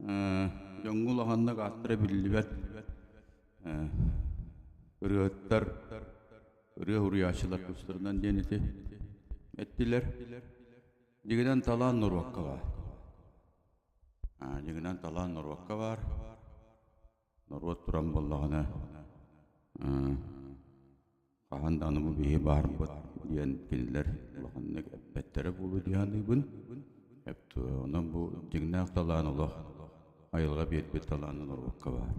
Дьоҥҥо улаханнык ааттара биллибэт ырыаһыттар, ырыа суруйааччылар тустарынан диэн ити эттилэр. Дьиҥинэн талаан норуокка баар. Дьиҥинэн талаан норуокка баар. Норуот туран буоллаҕына хаһан даҕаны бу биһи баарбыт диэн кинилэр улаханнык эппэттэрэ буолуо дии саныыбын. Онон бу дьиҥнээх талаан олох айылҕа биэрбит талаана норуокка баар.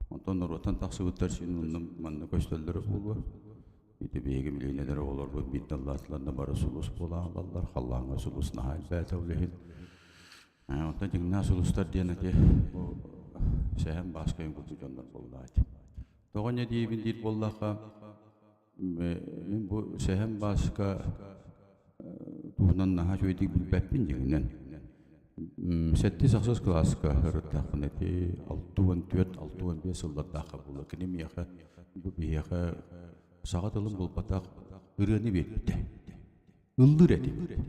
Онтон норуоттан тахсыбыттар син онно манна көстөллөрө буолуо. Ити биһиги билиинэлэр оҕолорбут биир даллаатыларна бары сулус буола хаалаллар, халлааҥҥа сулус наһаа элбээтэ ол иһин. Онтон дьиҥнээх сулустар диэн ити бу Сэһэн Бааскайын курдук дьоннор буоллаҕа ити. Тоҕо инньэ диибин диир буоллахха, мин бу Сэһэн Бааска туһунан наһаа үчүгэйдик билбэппин дьиҥинэн. Сэттис ахсыс кылааска ырыттахпына ити 64 65 сыллардаахха буолла. Кини миэхэ бу биһиэхэ саха тылын булбатах ырыаны биэрбитэ. Ыллыыр этим.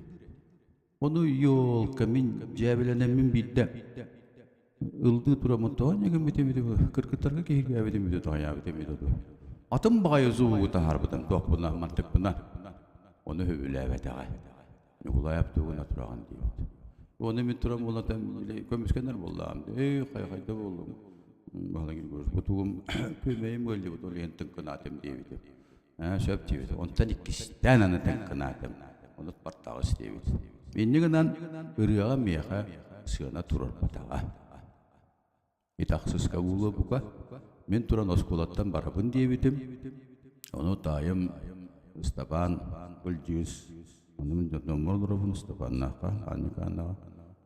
Ону елка мин дьээбэлэнэммин биирдэ ылдыы тураммын тоҕо инньэ гыммытым ити кыргыттарга киһиргээбитим үтү тоҕойаабытым үтү дуо. Атын баҕайы зубугу таһаарбытым туохпуна мантыкпына ону сөбүлээбэтэҕэ. Ньукулаайап тугуна тураҕын диэбит. Ону мин туран буолатам көмүскэнэр буоллаҕым. Эй хайа хайда буоллум. Баһылай Григорьевич бу тугум күөмэйим ыалдьыбыт ол иһин тыҥкынаатым диэбитим. Ээ, сөп диэбит. Онтон иккистээн аны тыҥкынаатым. Ону бартаҕыс диэбит. Инньэ гынан ырыаҕа миэхэ сыана туруорбатаҕа. Итахсыска буолуо бука. Мин туран оскуолаттан барабын диэбитим. Ону таайым Ыстапаан Былдьыыс, ону мин дьоммор олоробун Ыстапааннаахха, Аанньыкааннаҕа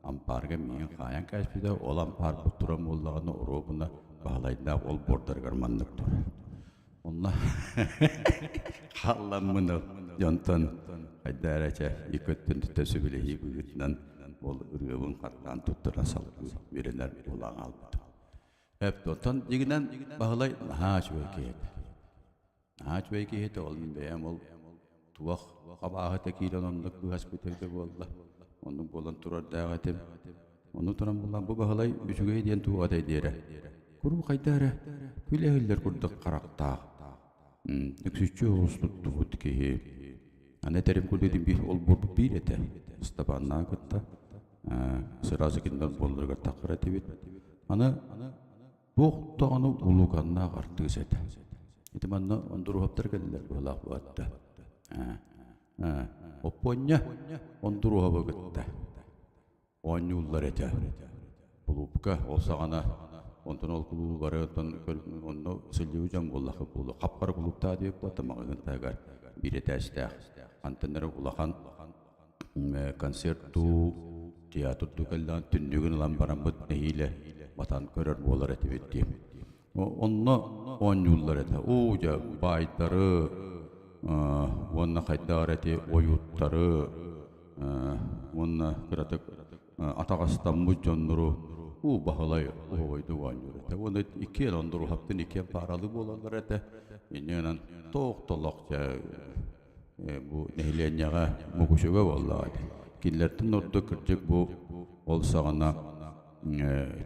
ампаарга миигин хаайан кээспитэ. Ол ампаарбыт туран буоллаҕына оруобуна Баһылайдаах ол буордарыгар маннык турар. Онно хаалламмын дьонтон хайда эрэ чэ икки өттүн тута сөбүлэһии быһыытынан ол ырыабын хаттаан туттара салгыы үөрэнэр буолан хаалбытым. Оттон дьиҥинэн Баһылай наһаа үчүгэй киһи этэ. Наһаа үчүгэй киһи этэ, ол мин бэйэм ол туох хабааһыта киирэн оннук быһаспыт эбитэ буолла. Оннук буолан турардаах этим. Ону туран булан бу Баһылай үчүгэй диэн туох этэй диэрэ. Куруук хайда эрэ күлэ иһиллэр курдук харахтаах. Үксүччү олус туттубут киһи. Аны этэрим курдук биир ол буолбут биир этэ. Ыстапааннаах кытта сразу кинилэр буолларыгар таххар этибит. Аны туох даҕаны улууканнаах артыыс этэ. Ити манна Ондуруһаптар кэллилэр быһылаах буолатта. Оппуонньа Ондуруһабы кытта оонньууллар этэ. Кулуупка ол саҕана онтон ол кулуубу бары оттон онно сылдьыбыт дьон буоллахха буолуо. Хап-хара кулууптаах диэбит буолта маҕаһыын таһыгар биир этээстээх. Хантан эрэ улахан концерт дуу, театр дуу кэллэҕин түннүгүн ылан бараммыт нэһиилэ батан көрөр буолар этибит дии. Онно оонньууллар этэ. Уу дьэ баайдары уонна хайдах эрэ ити ойууттары уонна кыратык атаҕастаммыт дьоннору уу Баһылай оһоҕойдук оонньуур этэ. Уонна иккиэн Ондуруһаптын иккиэн пааралыы буолаллар этэ. Инньэ гынан туох толох дьэ бу нэһилиэнньэҕэ мукучуга буоллаҕа дии. Кинилэртэн ордук кырдьык бу ол саҕана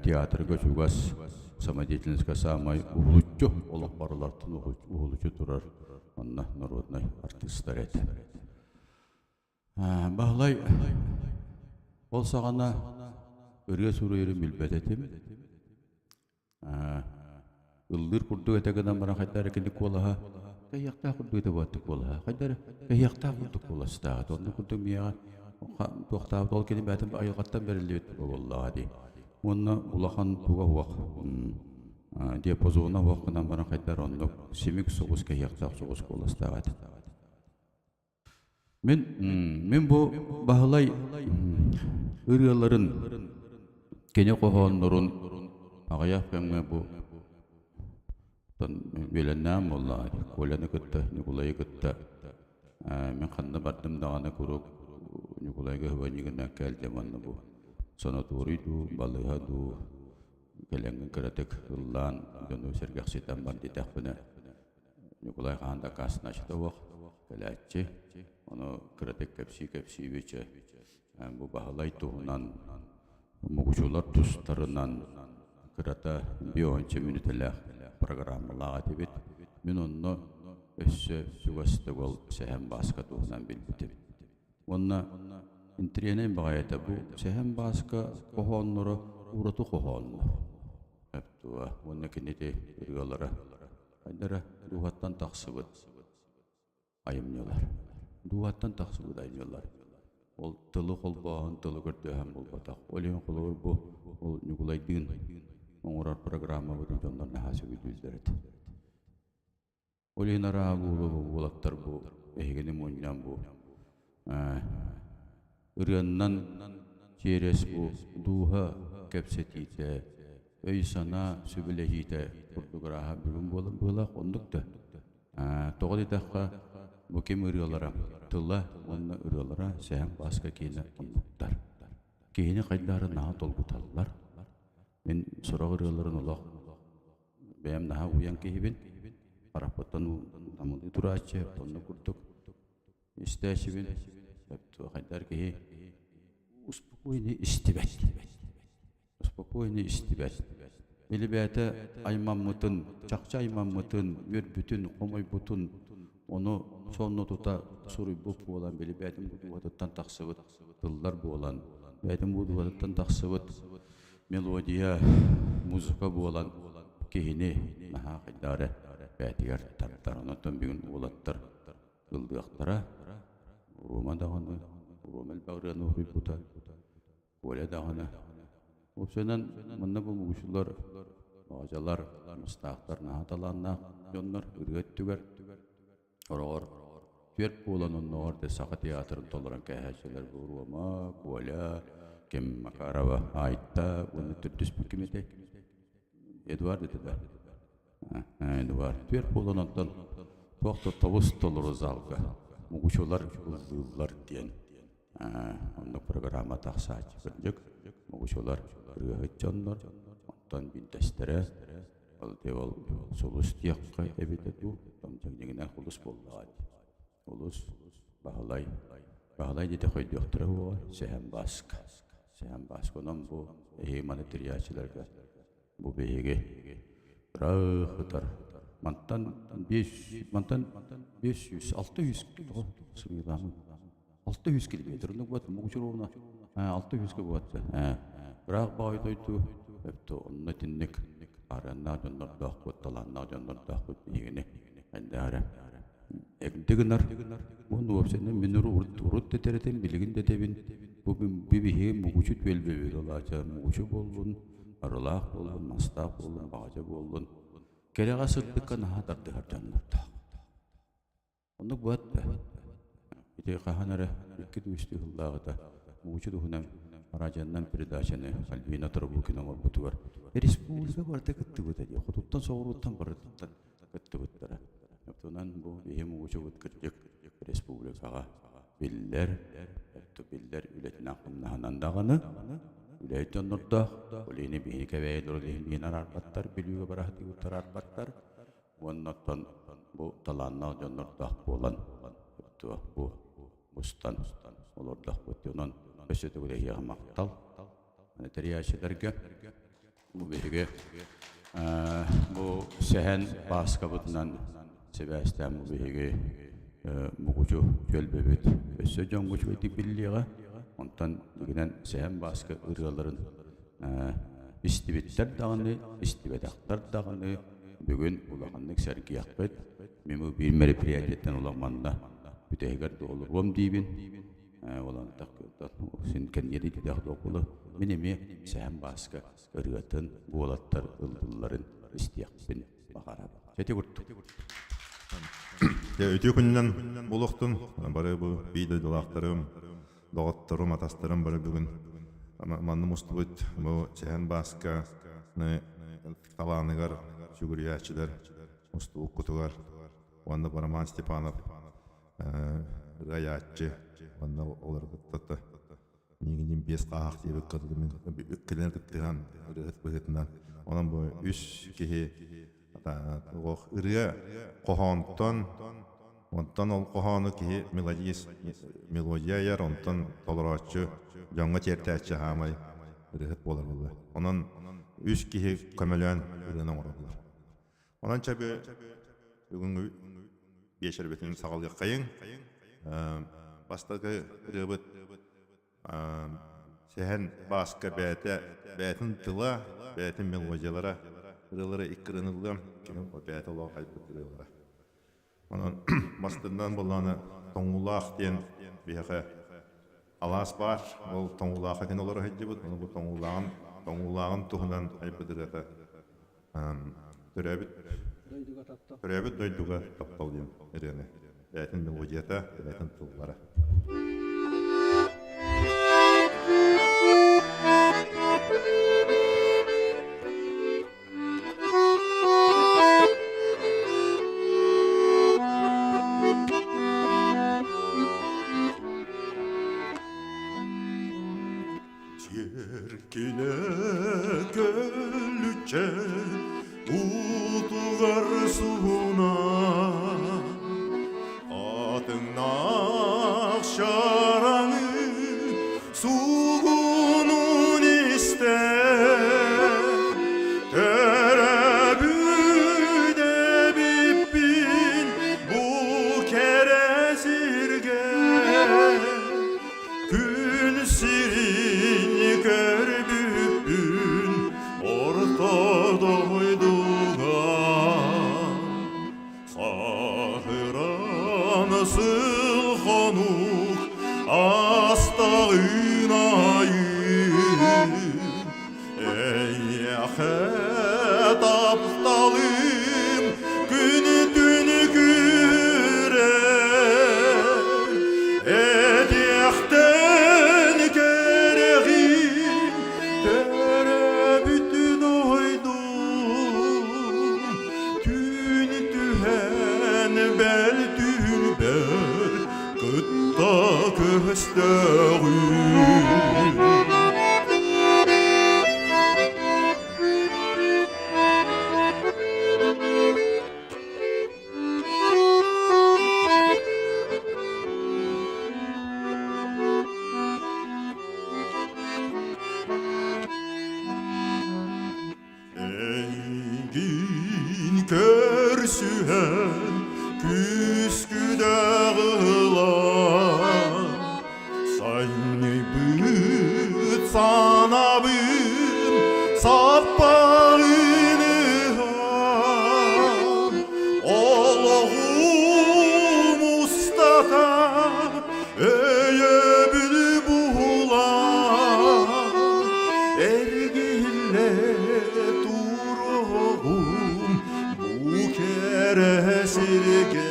театрга чугас самодеятельноска саамай уһулуччу олох барылартан уһулуччу турар онно народнай артыыстар этэ. Баһылай ол саҕана ырыа суруйарын билбэт этим. Ыллыыр курдук этэ гынан баран хайда эрэ кини куолаһа кэһиэхтээх курдук этэ буолбат куолаһа хайда эрэ кэһиэхтээх курдук куоластаах онно курдук миэхэ туохтаабыт ол кини бэйэтин айылҕаттан бэриллибит буоллаҕа дии уонна улахан туга суох диапазона суох гынан баран хайда эрэ оннук симик соҕус кэһиэхтээх соҕус куоластаах этэ. Мин мин бу Баһылай ырыаларын, кини хоһооннорун аҕыйах кэмҥэ бу үөлэннээн буоллаҕа дии. Коляны кытта, Ньукулайы кытта мин ханна бардым даҕаны куруук Ньукулайга хыбанньыгынан кэлдим уонна бу санаторий дуу, балыыһа дуу кэлэҥҥин кыратык ыллаан дьону сэргэхситэн бар диэтэхпинэ Ньукулай хаһан да аккаастанааччыта суох, кэлээччи. Ону кыратык кэпсии-кэпсиибичэ бу Баһылай туһунан. Мугучулар тустарынан кырата бионча мүнүүтэлээх программалаах этибит. Мин онно өссө чугастык ол Сэһэн Бааска туһунан билбитим. Уонна интэриэһинэй баҕайыта бу Сэһэн Бааска хоһоонноро ураты хоһооннор. Уонна кинити ырыалара хайдара дууһаттан тахсыбыт айымньылар. Дууһаттан тахсыбыт айымньылар. Ол тылы холбооһун, тылы көрдөһөн буолбатах. Ол иһин холобур бу ол Ньукулайдыын оҥорор программабытын дьоннор наһаа сөбүлүүллэр этэ. Ол иһин араа уолаттар бу эһигини мунньан бу ырыаннан через бу дууһа кэпсэтиитэ, өй-санаа сүбэлэһиитэ курдук ырааһа бүгүн буолар быһыылаах оннук да. Тоҕо диэтэххэ, бу ким ырыалара, тыла уонна ырыалара Сэһэн Бааска киинэ оннуктар. Киһини хайдаары наһаа долгуталлар. Мин сорох ырыаларын олох бэйэм наһаа уйан киһибин. Харахпыттан тамылыы турааччы, онно курдук истээччибин. Хайдар киһи успокойно истибэт. Спокойно истибэт. Илибээтэ аймаммытын, чахчы аймаммытын, үөрбүтүн, хомойбутун, ону сонно тута суруйбут буолан, били бэйэтин будуһатыттан тахсыбыт тыллар буолан, бэйэтин будуһатыттан тахсыбыт мелодия, музыка буолан киһини наһаа хайдаары бэйэтигэр тардар. Онон бүгүн уолаттар ыллыахтара. Рома даҕаны, Рома элбэх ырыаны уһуйбута. Коля даҕаны. Уопсайынан, манна бу мугучулар, баҕадьалар, мастаахтар наһаа талааннаах дьоннор ырыа өттүгэр ороҕор түөрт буолан оннооҕор да Саха театрын толорон кээһээччилэр бу Рома, Коля, ким Макарова, Айта уонна төрдүспүт ким этэй? Эдуард этэ да? Эдуард. Түөрт буолан онтон туох да тобус толору залга мугучулар ыллыыллар диэн Оннук программа тахсааччы кырдьык, мугучулар ырыаһыт дьоннор, онтон биирдэстэрэ ол ол сулус диэххэ эбитэ дуу, дьиҥинэн хулус буоллаҕа дии. Улус Баһылай, Баһылай диэтэх өйдүөхтэрэ буоҕа, Сэһэн Бааска. Сэһэн Бааска онон бу эһиги маны тэрийээччилэргэ бу биһиги ыраах Мантан 500, мантан 500, 600 сымыйаламмын. 600 километр оннук буолат Мугучуровна 600 буолат ыраах баҕайы дойду онно итинник арыаннаах дьоннордоохпут, талааннаах дьоннордоохпут биһигини эндээрэ эгди гынар. Уонна уопсайынан мин урут да этэрэтим, билигин да этэбин, бу биһиги Мугучу түөлбэбит ол аата Мугучу буоллун, арылаах буоллун, мастаах буоллун, баҕадьа буоллун, кэрэҕэ сырдыкка наһаа тардыһар дьоннордоох. Оннук буолат да. Ити хаһан эрэ икки үстүү сыллааҕыта Мугучу туһунан радионан передачаны Альбина Тарабукина оҥорбутугар республика барыта кыттыбыта дии. Хотуттан соҕурууттан барытыттан кыттыбыттара. Оттонан бу биһи Мугучубут кырдьык республикаҕа биллэр, биллэр үлэтинэн-хамнаһынан даҕаны үлэһит дьоннордоох, ол иһини биһини кэбээйилэр ол иһин биһини араарбаттар, Бүлүүгэ бараһытыыбыттар араарбаттар. Уонна оттон бу талааннаах дьоннордоох буолан бу мустан олордохпут. Онон өссө төгүл эһиэхэ махтал. Тэрийээччилэргэ бу биһиги бу Сэһэн Бааскабытынан сибээстээн бу биһиги Мугучу түөлбэбит өссө дьоҥҥо үчүгэйдик биллиэҕэ. Онтон дигинэн Сэһэн Бааска ырыаларын истибиттэр даҕаны, истибэтэхтэр даҕаны бүгүн улаханнык сэргиэхпит. Мин бу биир мероприятиеттан улам манна бүтэһигэр дуолуруом диибин. Ол син кэнниэри тидэх дуокулу. Мин эмиэ Сэһэн Бааска ырыатын, уолаттар ыллылларын истиэхпин баҕарабын. Ити курдук. Дьэ, үтүө күнүнэн буолуохтун. Бары бу биир дойдулаахтарым, доҕотторум, атастарым бары бүгүн манна мустубут бу Сэһэн Бааска талааныгар сүгүрүйээччилэр мустубуккутугар уонна Роман Степанов ырыайааччы уонна олору кытта миигинин биэс хааһах диэбит кытылым кэлэн кыттыһан ырыаһыт быһыытынан онон бу үс киһи ырыа хоһоонтон онтон ол хоһоону киһи мелодист мелодия айар онтон толорооччу дьоҥҥо тиэртээччи хаамай. ырыаһыт буолар буолла. Онон үс киһи көмөлөөн ырыаны оҥороллор. Онон чэбы бүгүҥҥү биэчэрбитин саҕалыаххайыҥ. Бастакы ырыабыт Сэһэн Бааска бэйэтэ бэйэтин тыла, бэйэтин мелодиялара ырыалара икки ырыаныллыам, кини бэйэтэ олох айбыт ырыалара. Онон бастыҥнан буоллаҕына Тоҥуулаах диэн биһиэхэ алаас баар. Ол Тоҥуулаахха кини олоро сылдьыбыт. Ону бу Тоҥуулааҕын Тоҥуулааҕын туһунан айбыт ырыата төрөөбүт төрөөбүт дойдуга таптал диэн ырыаны бэйэтин мелодията, бэйэтин тыллара. Сиэркилэ көлүччэ уутугар суһуна Атыҥнаах чараҥы сугунун истэн Төрөбүт эбиппин бу кэрэ сиргэ Күн сирин көрбүппүн орто дойдуга Саһыран сыл хонук астаҕын айы Эйиэхэ тапталым күнү-түнү күрэр, Этиэхтэн кэрэҕин төрөөбүт дойдум, Түүн түһэн бэл түүнбэр кытта көстөҕүн. Эйигин көрсүһэн күүскүдээх ылан Санньыйбыт санабын саппаҕын ыһан Олоҕум устата өйөбүл буһулан Эргиллэ туруоҕум бу кэрэ сиргэ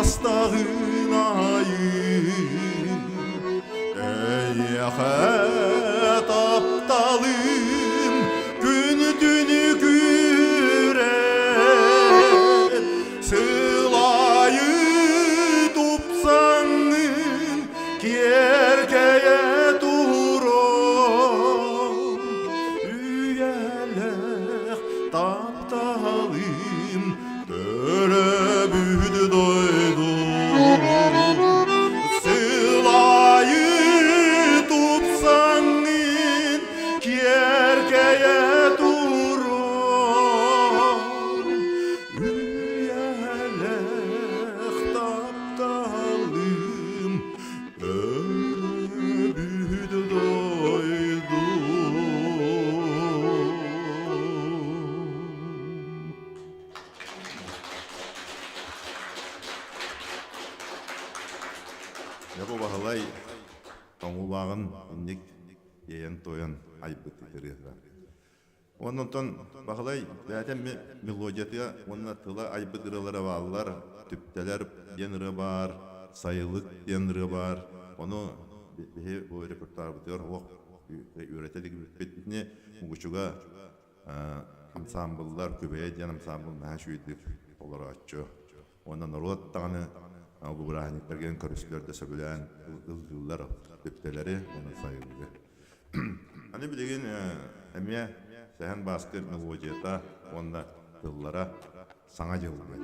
Астаҕын айыы Эйиэхэ тапталым күн-түнү күрэр Сылайы тупсаҥҥын киэркэйэ туран Үйэлээх тапталым төрөөбүт дойдум Сылайы тупсаҥҥын киэркэйэ туран Үйэлээх тапталым төрөөбүт дойдум. Дьэ бу Баһылай тоҥуулааҕын инник иэйэн-туойан айбыт ырыата. Уонна онтон Баһылай бэйэтэ мелодията уонна тыла айбыт ырыалара бааллар. Түптэлэр диэн ырыа баар, Сайылык диэн ырыа баар. Ону биһи бу репертуарбытыгар олох үөрэтэ илигибиппит. Итини Мугучуга ансаамбыллар, Күбэйэ диэн ансаамбыл наһаа үчүгэйдик толорооччу. Уонна норуот даҕаны бу бырааһынньыктарга көрүстүлэр да сөбүлээн ыллыыллар түптэлэри уонна сайылыгы. Аны билигин эмиэ Сэһэн Бааскы мелодията уонна тыллара Саҥа дьылга.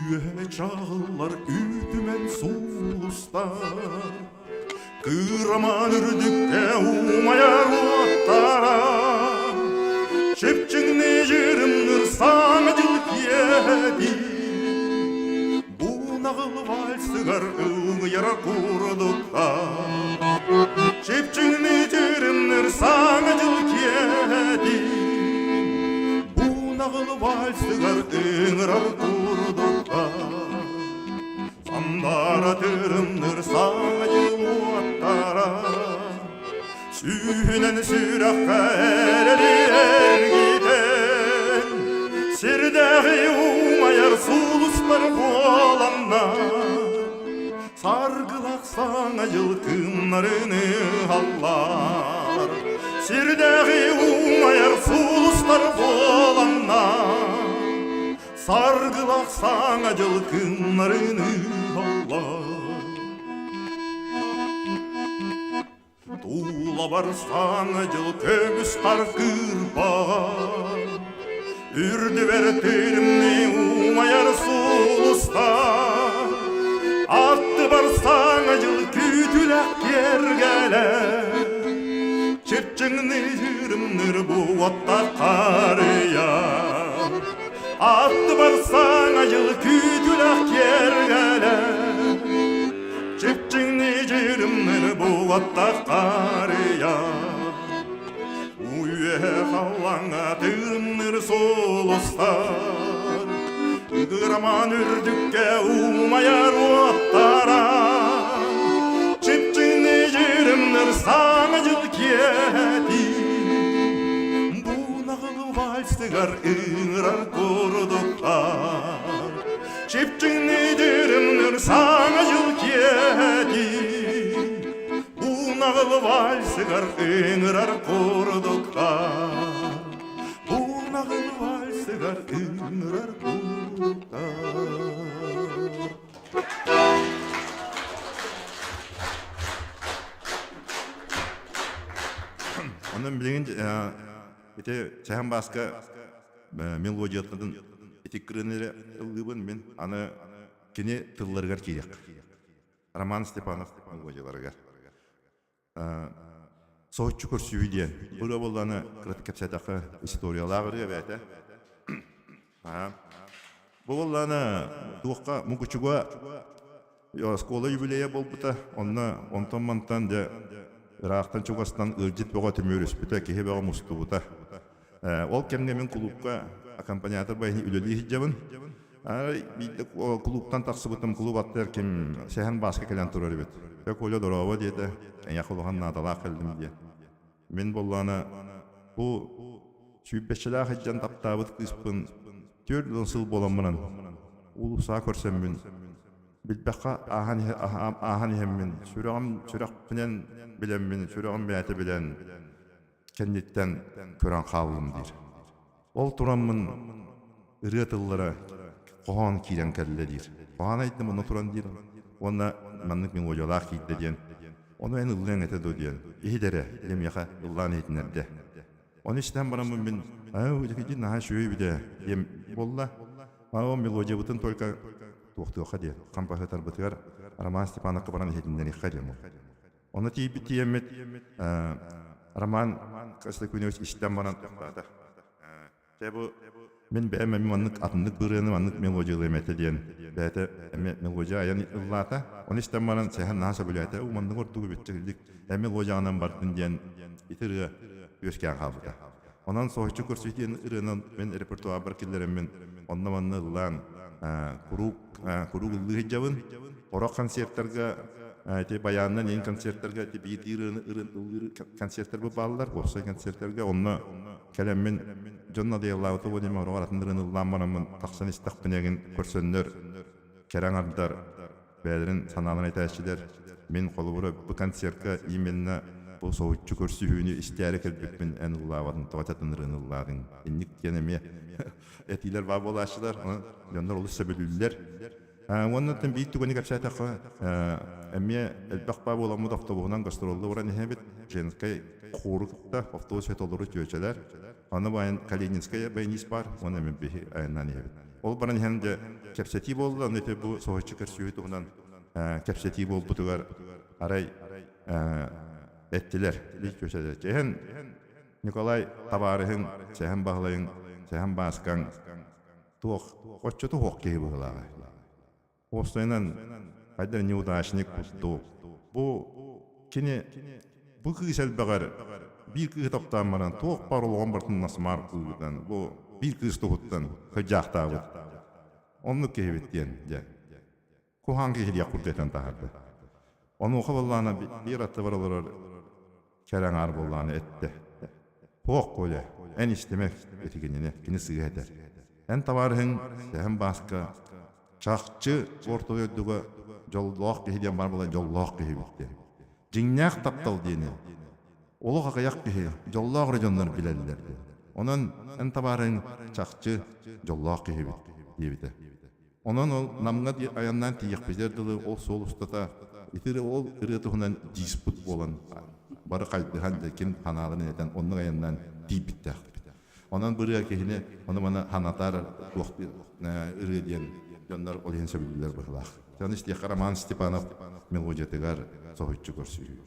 Үөһэ чаҕыллар үтүмэн сулустар, Кыраман үрдүккэ умайар уоттара, Чипчиҥни дьырымныр саҥа дьыл киэһэтин, Бу наҕыл вальсыгар ылыйар курдуктар. Чипчиҥни дьырымныр саҥа дьыл киэһэтин, Бу наҕыл вальсыгар ыҥырар курдуктар. Сандаара тырымныр саҥа дьыл уоттара, Сүүһүнэн сүрэххэ эрэли эргитэн, Сирдээҕи умайар сулустар буоланнар, Саргылах саҥа дьыл кыымнарын ыһаллар. Сирдээҕи умайар сулустар буоланнар, Саргылах саҥа дьыл кыымнарын ыһаллар. Туулабар саҥа дьыл көмүс хар кыырпаҕа, Үрдүбэр тыырымны умайар сулустар, Аттыбар саҥа дьыл күүтүлэх киэргэлэ, Чыпчыҥны ырымныр бу уоттар харыйа. Аттыбар саҥа дьыл күүтүлэх киэргэлэ, Чипчиҥни дьырымныр буолаттар харыйа. Үөһэ халлаҥҥа тыынныр сулустар, Ыгыраман үрдүккэ умайар уоттара. Чипчиҥни дьырымныр саҥа дьыл киэһэтин, Бу наҕыл вальсыгар ыҥырар курдуктар. Чипчиҥниидирымныр саҥа дьыл киэһэтин, Бу наҕыл вальсыгар ыҥырар курдуктар. Бу наҕыл вальсыгар ыҥырар курдуктар. Онон билигин ити Сэһэн Бааска мелодиятын ити кырыны эрэ ыллыыбын мин аны кини тылларыгар киириэх. Роман Степанов мелодияларыгар. Соһуччу көрсүһүү диэн. Ырыа буоллааны кыратык кэпсээтэххэ историялаах ырыа эбээтэ. Бу буоллааны туохха Мукучуга оскуола юбилейа буолбута. Онно онтон-мантан дьэ ыраахтан чугастан ыалдьыт бөҕө түмүөрүспүтэ, киһи бөҕө мустубута. Ол кэмҥэ мин кулуупка аккомпаниатор байыһын үлэлии сылдьабын. Биирдэ кулууптан тахсыбытым, кулууп аттыгар ким Сэһэн Бааска кэлэн турар эбит. Дьэ, Коля, дорообо диэтэ, эйиэхэ улахан наадалаах кэллим диэн. Мин буоллаҕына бу сүүрбэччэлээх сылдьан таптаабыт кыыспын 40 сыл буолан баран уулуссаҕа көрсөммүн билбэххэ ааһан ааһан иһэммин сүрэҕим сүрэхпинэн билэммин сүрэҕим бэйэтэ билэн кэнниттэн көрөн хааллым диир. Ол тураммын ырыа тыллара хоһоон киирэн кэллэ диир. Хоһоон айдым онно туран диир уонна маннык мелодиялаах киирдэ диэн. Ону эн ыллыаҥ этэ дуо диэн. Иһит эрэ, миэхэ ыллаан иһитиннэрдэ. Ону истэн бараммын мин аа наһаа үчүгэй эбит диэн буолла. Аа мелодиябытын только туохтуохха диэн хампаһытарбытыгар Роман Степановка баран иһитиннэриэххэ диэн. Ону тиийбит тиийэммит Роман Константинович истэн баран тохтоото. Дьэ бу мин бэйэм эмиэ маннык атыннык ырыаны маннык мелодиялыам этэ диэн бэйэтэ эмиэ мелодия айан ыллаата. Ону истэн баран Сэһэн наһаа сөбүлээтэ. Уу маннык ордугу бүттэ эмиэ мелодияҕынан бардын диэн ити ырыа үөскээн хаалбыта. Онон соһуччу көрсүү диэн ырыанан мин репертуарбар киллэрэммин онно-манна ыллаан куруук куруук ыллыы сылдьабын. Сорох концертарга ити баянынан иин концертарга ити биирдии ырыаны ыллыыр концертар бааллар, уопсай концертарга онно кэлэммин дьон надыйаллаабыта буолуо диэн ороҕор атын ырыаны ыллаан бараммын тахсан истэхпинэ игин көрсөннөр кэрэ аҥардар бэйэлэрин санааларын этээччилэр мин холобура бу концертка именно бу соһуччу көрсүһүүнү истээри кэлбиппин эн ыллаабатын тоҕо атын ырыаны ыллаатыҥ инник диэн эмиэ этиилэр баар буолааччылар дьоннор олус сөбүлүүллэр. Уоннаттан биир түгэни кэпсээтэххэ, эмиэ элбэх баа буоламмыт автобуһунан гастроллуу баран иһэбит. Женскай хуору кытта автобус толору чүөчэлэр. Аны байан Калининская баянист баар, уонна эмиэ биһи айаннаан иһэбит. Ол баран иһэн дьэ кэпсэтии буолла, аны ити бу соһуччу көрсүһүү туһунан кэпсэтии буолбутугар арай эттилэр, биир чүөчэлэр. Чэһэн Николай табаарыһыҥ, Сэһэн Баһылайыҥ, Сэһэн Бааскаҥ туох оччото суох киһи быһыылааҕа. Уопсайынан хайдах неудачник курдук. Бу кини бу кыыс элбэҕэр биир кыыһы таптаан баран туох баар олоҕун барытын насмаар кыыгытан бу биир кыыс туһуттан кыдьаахтаабыт. Оннук киһибит диэн дьэ. Куһаҕан киһи диэх курдук этэн таһаарда. Онуоха буоллаҕына биир аттыбар олорор кэрэ аҥаар буоллаҕына эттэ: «Суох, Коля, эн истимэ ити кинини, кини сыыһа этэр. Эн табаарыһыҥ Сэһэн Бааска чахчы орто дойдуга дьоллоох киһи диэн баар буолан дьоллоох киһи эбит диэн. Дьиҥнээх таптал диэни олох аҕыйах киһи, дьоллоох эрэ дьоннор билэллэр диэн. Онон эн табаарыһыҥ чахчы дьоллоох киһи эбит» диэбитэ. Онон ол Намҥа айаннаан тиийиэхпитигэр дылы ол суол устата ити ол ырыа туһунан диспут буолан бары хайдыһан дьэ ким ханааларын этэн оннук айаннаан тиийбиттээхпит. Онон бу ырыа киһини ону-маны санатар туох ырыа диэн дьоннор ол иһин сөбүлүүллэр быһыылаах. Дьон истиэххэ Роман Степанов мелодиятыгар соһуччу көрсүһүү.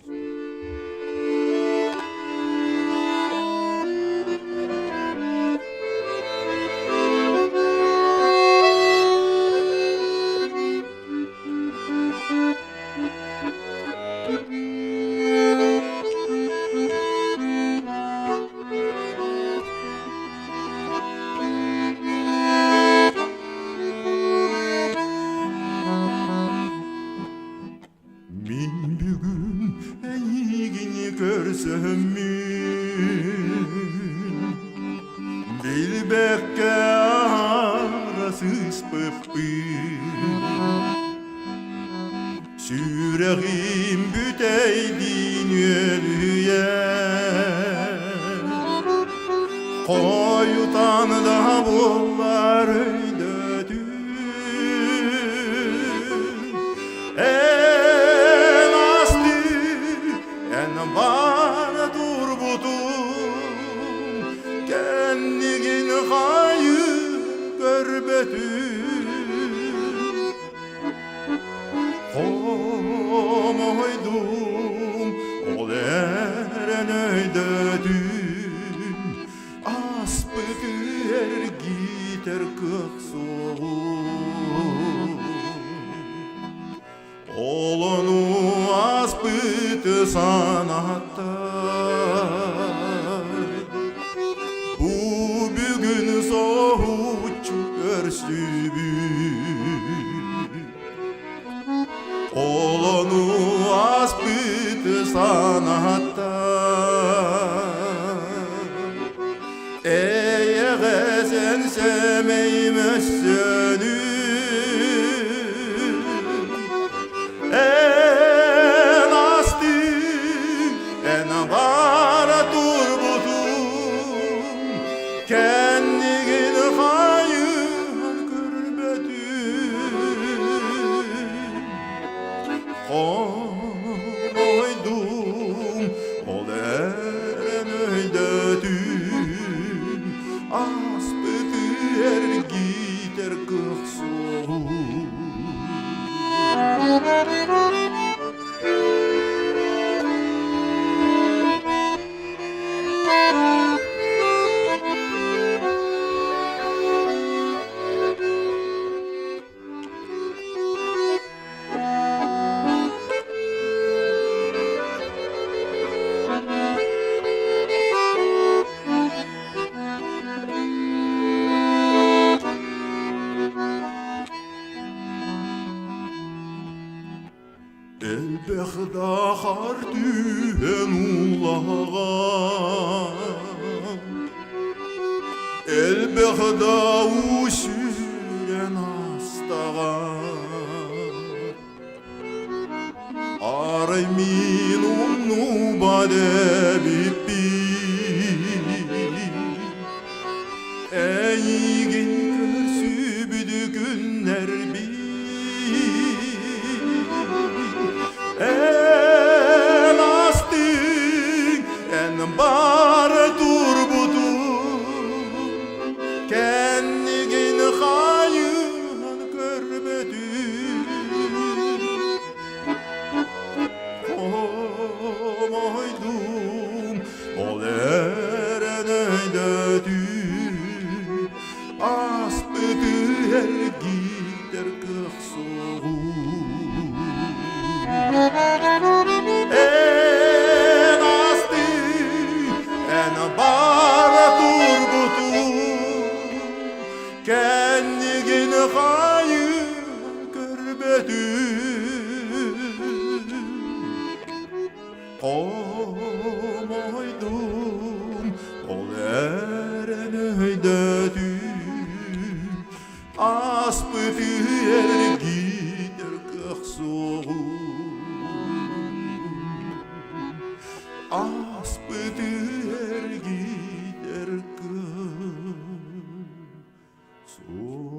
Мин бүгүн эйигини көрсөммүн Билбэккэ аһара сыспыппын Сүрэҕим бүтэйдиин үөлүйэн Хойутан да буоллар өйдөтүм Эн асты, эн бара турбутум, кэннигин хайы көрбөтүм. Хомойдум, ол эрэн өйдөтүм, Аспыты эргитэр кыах суоҕун. Ол ону аспыты санатар. Бу бүгүн соһуччу көрсүбүт. Ол ону аспыты санатар. Эйэҕэсен сэмэй мөссөнү Эн асты, эн Эн бары турбутун кэннигин хайыһан көрбөтүм. Хомойдум, ол эрэн өйдөтүм, ааспыты эргитэр кыах суоҕун. Эн асты, эн бара турбутун, кэннигин хайыы көрбөтүм. Хомойдум, ол эрэн өйдөтүм, ааспыты эргитэр кыах суоҕун. Ааспыты эргитэр кыах суоҕун.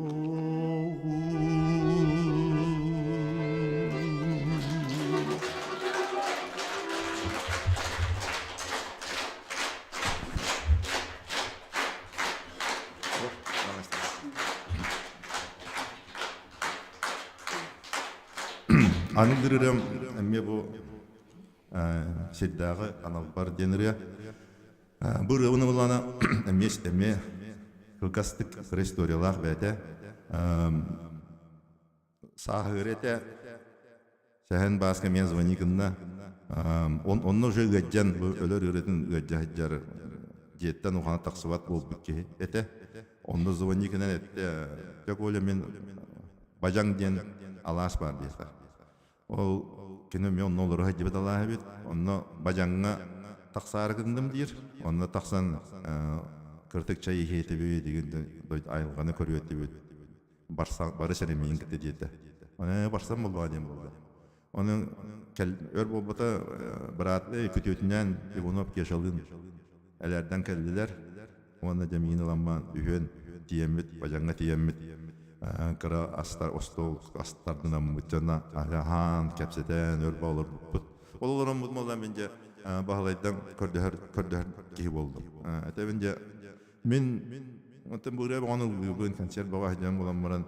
Аны ырыам эмиэ бу сирдээҕи аналбар диэн ырыа. Бу ырыабын ыллаана эмиэ эмиэ кылгастык кыра историялаах бэйэтэ. Сааһыыр этэ. Сэһэн Бааска эмиэ звони гынна. Онно уже ыаддьан, бу өлөр ыарыытын ыаддьа сылдьар дьиэттэн ухана тахсыбат буолбут киһи этэ. Онно звони гынан эттэ, дьэ Коля мин Бадьаҥ диэн алаас баар диэтэ. Ол кини эмиэ онно олоро сылдьыбыт алаас эбит. Онно Бадьаҥҥа тахсаары гынным диир. Онно тахсан кыртык чай иһиэтибит, айылҕаны көрүөтүбүт. Барса, бары сэрэмиин кытта диэтэ. Оны барсан буоллаҕа диэн буолла. Оны өр буолбата быраат күтүөтүнээн Иванов Кешалыын элэрдэн кэллилэр. Уонна дьэ миин ыламман үһүөн тиийэммит, бадьаҥҥа тиийэммит кыра астар остуол астардынаммыт дьоно аһаан, кэпсэтэн өр олорбуппут. Ол олороммут молла мин дьэ Баһылайдан көрдөһөр көрдөһөр киһи буоллум. Этэбин дьэ Мин оттон бу ырыа бөҕөнү ыллыыбын, концерт бөҕө сылдьан буолан баран,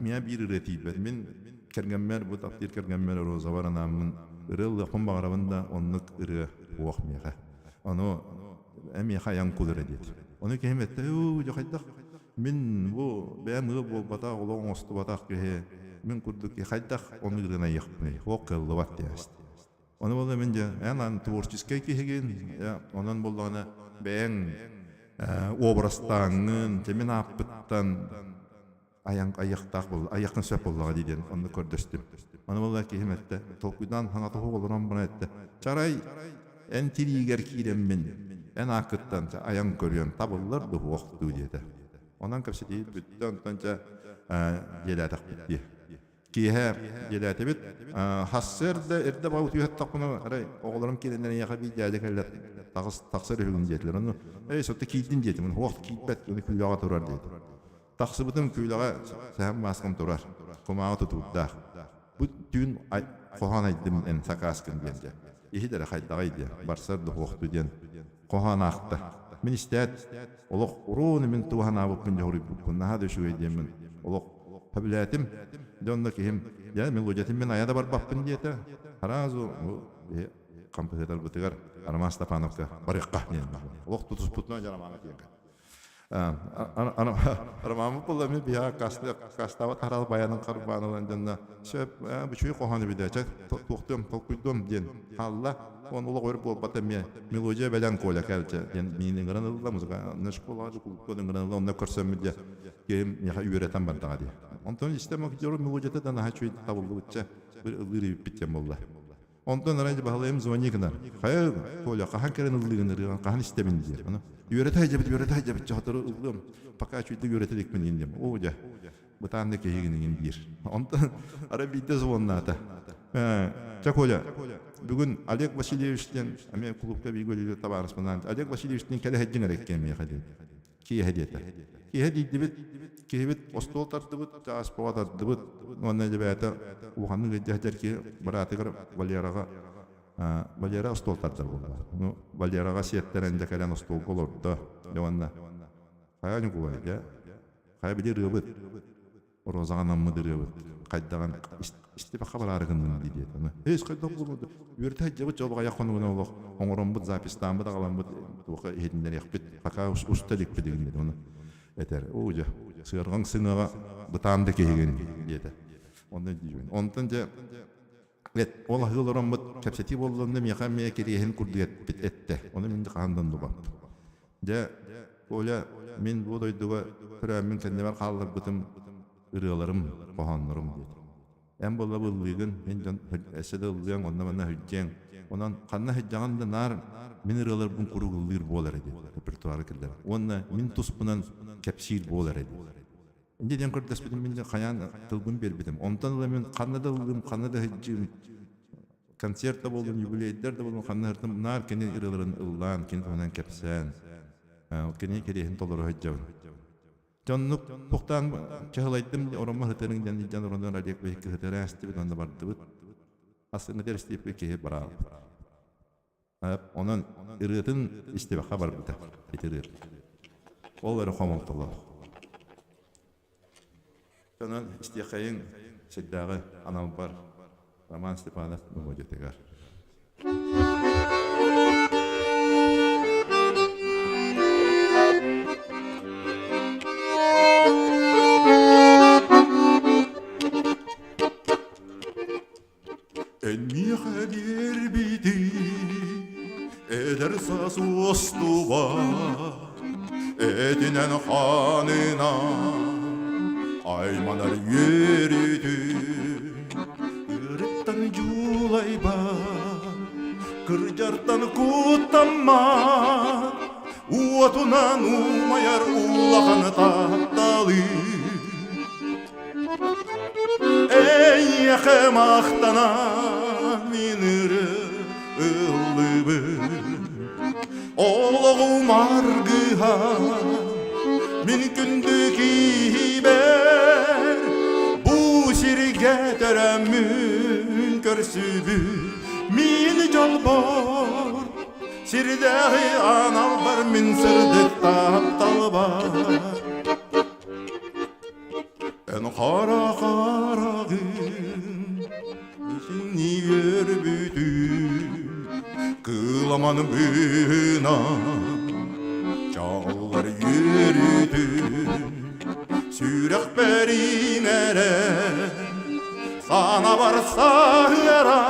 миэхэ биир ырыа тиийбэт. Мин кэргэммэр, бу таптыыр кэргэммэр Розабар анааммын ырыа ыллыахпын баҕарабын да, оннук ырыа суох миэхэ. Ону эн миэхэ айан кул эрэ диэт. Ону киһим эттэ, «Уу, дьэ хайдах мин бу бэйэм ыал буолбатах, олох оҥостубатах киһи, мин курдук киһи хайдах ону ырыаны айыахпыный, суох кыаллыбат» диэбит. Ону буолла мин дьэ, эн ан творческай киһигин, онон буоллаҕына бэйэҥ образтааҥҥын, дьэ мин ааппыттан айан айыахтаах буолла, айыаххын сөп буоллаҕа дии диэн онно көрдөстүм. Ону буолла киһим эттэ, толкуйдаан хаҥата суох олорон баран эттэ, чарай эн тириигэр киирэммин, эн ааккыттан айан көрүөм, табыллар да суох дуу диэтэ. Онон кэпсэтии бүттэ, онтон дьэ дьиэлээтэхпит дии. Киэһэ дьиэлээтибит. Сарсыарда эрдэ баҕа утуйуохтахпына, арай оҕолорум киирэннэр эйиэхэ биир дьээдьэ кэллэ, таҕыс тахсар үһүгүн диэтилэр. Ону эй, сотто киирдин диэтим, уох киирбэт, ону күүлэҕэ турар диэтим. Тахсыбытым күүлэҕэ сэһэн мааскам турар, кумааҕы тутуурдаах. Бу түүн хоһоон айдым эн сакааскын диэн дьэ. Иһит эрэ хайдаҕый диэн, барсар да суохту диэн хоһоон аахта. Мин истээт, олох уруун мин туһанаабыппын дьоһуруйбуппун, наһаа да үчүгэй диэммин олох Сөбүлээтим. Дьэ онно киһим, дьэ мелодиятын мин айа да барбаппын диэтэ. Сразу хампыһыатарбытыгар Роман Степановка барыахха диэн олох тутуспутунан дьэ Ромаҥа тиийэн Ромаммыт буолла эмиэ биһиэхэ кастаабат хараал баянын харбаан ылан дьонно сөп үчүгэй хоһоон эбит ээ туохтуом толкуйдуом диэн хаалла. Он олох өр буолбата эмиэ мелодия бэлэм Коля кэлчэ диэн миин ыҥыран ылла музыкальнай школаҕа кулуупка ыҥыран ылла онно көрсөммүт дьэ киһим миэхэ үөрэтэн бардаҕа дии. Онтон истэм дьору мелодията да наһаа үчүгэй табыллыбытча бір ыллыыр эбиппит диэн буолла. Онтон арай Баһылайым звони гынар. Хайа Коля хаһан кэлэн ыллыыгын ырыаҕын хаһан истэбин диир. Ону үөрэтэ сылдьабыт үөрэтэ сылдьабыт сотору ыллыам пока үчүгэйдик үөрэтэ иликпин иин диэм. Оо дьэ бытааннык киһигин иҥин диир. Онтон арай биирдэ звоннаата. Чэ Коля, бүгүн Олег Васильевич диэн эмиэ кулуупка бииргэ үлэлиир табаарыспынаан Олег Васильевич диэн кэлэ сылдьыҥ эрэ иккиэн миэхэ диэн. Киэһэ диэтэ. Киэһэ диирдибит, киһибит остуол тардыбыт, чааспаҕа тардыбыт. Уонна дьэбээтэ улаханнык ыалдьа сылдьар киһи быраатыгар Валераҕа Валера остуол тардар буолла. Ну, Валераҕа сиэттэрэн дьэ кэлэн остуолга олордо. Дьэ уонна хайа Ньукулай, дьэ, хайа били ырыабыт, Розаҕа анаммыт ырыабыт хайдаҕын истибэххэ бараары гынным дии диэтэ. Аны эс хайдах буолуо үөрэтэ сылдьабыт дьол аҕыйах хонугунан олох оҥороммут записьтааммыт аҕаламмыт туохха иһитиннэриэхпит пока уста иликпит игин диэн ону этэр. Оо дьэ сыарҕаҥ сыҥаҕа бытаан да киһигин диэтэ. Онно диибин. Онтон дьэ ол аһыы олороммут кэпсэтии буоллунна миэхэ эмиэ кириэһин курдук эппит эттэ. Ону мин хаһан да оннубаппын. Дьэ, Коля, мин бу дойдуга төрөөммүн кэннибэр хаалларбытым ырыаларым, хоһооннорум диэтэ. Эн буолла ыллыыгын, мин дьон өссө да ыллыаҥ, онно-манна сылдьыаҥ. Онон ханна сылдьаҕын да наар мин ырыаларбын куруук ыллыыр буол эрэ диэтэ, репертуары киллэрэн. Уонна мин туспунан кэпсиир буол эрэ диэтэ. Инде диэн көрдөспүтүм мин хайаан тылбын биэрбитим. Онтон ыла мин ханна да ыллыым, ханна да сылдьыым, концерт да буоллун, юбилейдэр да буоллун, ханна сыртым, наар кини ырыаларын ыллаан, кини туһунан кэпсээн, кини кэриэһин толоро сылдьабын. Дьоннук туохтаан чаһылайдым, ороммо сытырыҥ диэн илдьэн оронугар Олег биһикки сытыра эстибит, онно бардыбыт. Ассыҥҥа тэристииппит киһи бараабыт. Онон ырыатын истибэххэ барбыта, ити ырыат. Ол эрэ хомолтолоох. Онон истиэхэйиҥ сирдээҕи аналбар Роман Степанов мелодиятыгар. Эн миэхэ биэрбити эдэр саас уостуба этинэн хаанынан айманар үөрүүтүн ыарыттан дьулайба кырдьартан куттаммат уотунан умайар улахан тапталы Эйиэхэ махтанан мин ыллыбын Олоҕум аргыһа мин күндү киһибэр Бу сиргэ төрөммүн көрсүбүт мин дьолбор Сирдээҕи аналбар мин сырдык тапталбар Эн хара хараҕын итини үөрбүтүн кыламан быынан чаҕыллар үөрүүтүн сүрэхпэр иҥэрэ санабар саһыара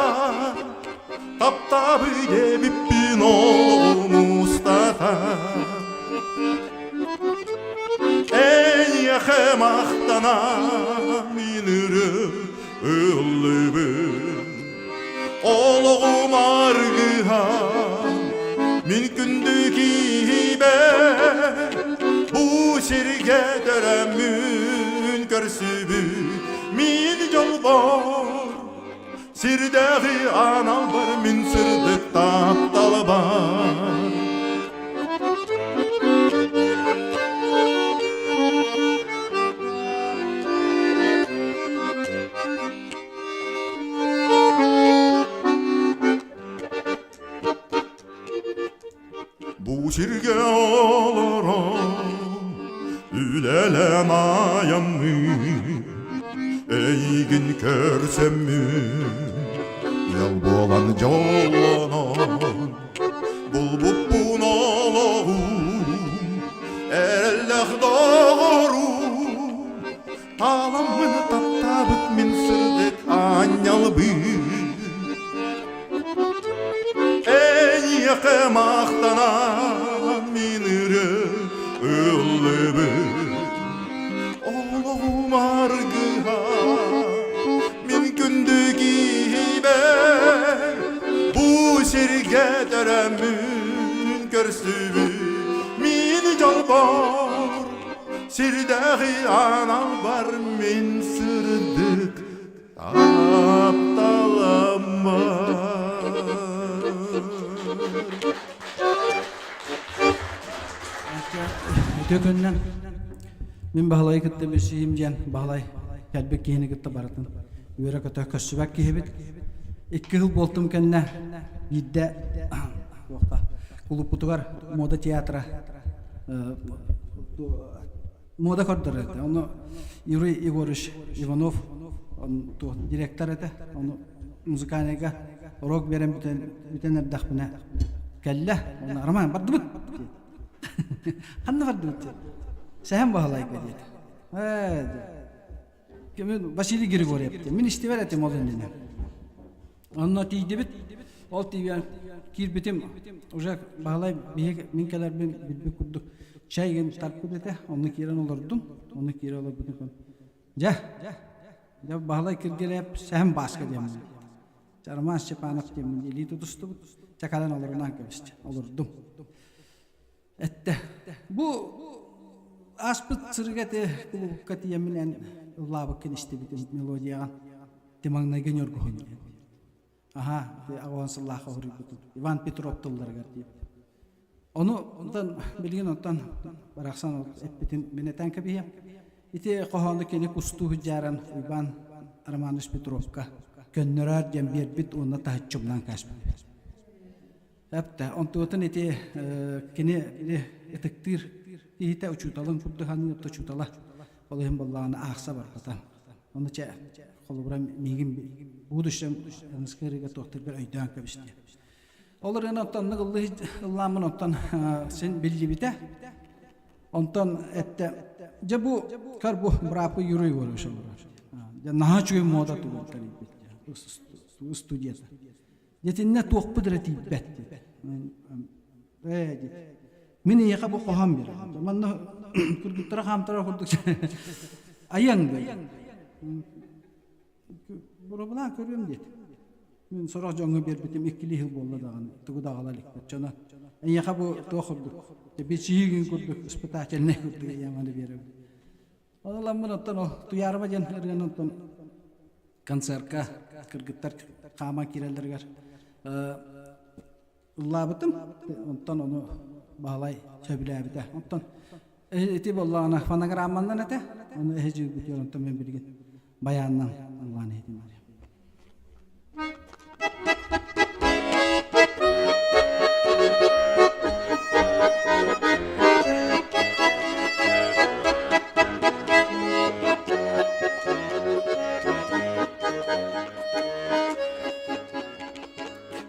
таптаабы диэбиппин олоҕум устата Эйиэхэ махтанан мин ыллыбын Олоҕум аргыһа мин күндү киһибэр Бу сиргэ төрөммүн көрсүбүт мин дьолбор Сирдээҕи аналбар мин сырдык тапталбар Бу сиргэ олорон үлэлээн айаммын Эйигин көрсөммүн ыал буолан дьоллонон Булбуппун олоҕум эрэллээх доҕорум Тааламмын таптаабыт мин сырдык аанньалбын Эйиэхэ махтанан мин ыры ыллыбын Олоҕум аргыһа мин күндү киһибэр Бу сиргэ төрөммүн көрсүбүт мин дьолбор Сирдээҕи аналбар мин сырдык тапталаммар. Үтүө күннэн мин Баһылайы кытта билсиһим диэн Баһылай кэлбит киһини кытта барытын үөрэ-көтө көрсүбэт киһибит. Икки сыл буолтум кэннэ биирдэ кулуппутугар мода театра мода көрдөрөр этэ. Ону Юрий Егорович Иванов директор этэ. Ону музыкальныйга урок берэн бүтэн эрдэхпинэ кэллэ. Онно Роман бардыбыт диэт. Ханна бардыбыт диэт. Сэһэн Баһылайга диэт. Ээ Василий Григорьев диэн. Мин истибэр этим ол иннинэ. Онно тиийдибит. Ол тиийэн киирбитим уже Баһылай биһиги мин кэлэрбин билбит курдук чай гын тарпыт этэ. Онно киирэн олордум. Онно киирэ олорбутум. Дьэ, дьэ Баһылай Киргилэп Сэһэн Бааска диэн Роман Степанов диэммин илии тутустубут. Чакалан олорунан кэбистэ. Олордум. Эттэ. Бу ааспыт сырыга ити кулуупка тиийэммин эн ыллаабыккын истибитим мелодияҕын. Ти маҥнайгы ньургуһун диэн. Аха, ити аҕыан сыллаахха уһуруйбутум. Иван Петров тылларыгар диэбит. Ону онтон билигин онтон барахсан эппитин мин этэн кэбиһиэм. Ити хоһоону кини кустуу сылдьааран Иван Романович Петровка көннөрөөр диэн биэрбит уонна таһыччымнаан кээспит. Эптэ, онтуотун ити кини ытыктыыр киһитэ учууталын курдук саныыр учуутала ол иһин буоллаҕына аахса барбата. Ону чэ холобура миигин будущем ыныскыырыга туохтаргар өйдөөн кэбистэ. Ол эрэн оттон ыллыы ыллааммын оттон син биллибитэ. Онтон эттэ дьэ бу көр бу быраапы Юрий Егорович олорор. Дьэ наһаа үчүгэй мода тугун тэрийбит студията. Дьэтиннэ туохпут эрэ тиийбэт диэт. Ээ диэт. Мин эйиэхэ бу хоһоон биэрэр. Манна кыргыттара хаамтара курдук айаҥ дэй. Боробулаан көрүөм диэт. Мин сорох дьоҥҥо биэрбитим иккилии сыл буолла даҕаны, тугу да аҕала иликпит. Дьоно эйиэхэ бу туох курдук, бичиигин курдук испытательнай курдук ийэм аны биэрэбин. Ол ыламмын оттон ол Туйаарыма диэн ырыаны оттон концертка кыргыттар хааман киирэллэригэр ыллаабытым. Онтон ону Баһылай сөбүлээбитэ. Онтон ити буоллаҕына фонограмманнан этэ. Ону эһи дьүүрбүтүгэр онтон мин билигин байааннан ыллаан иһитим.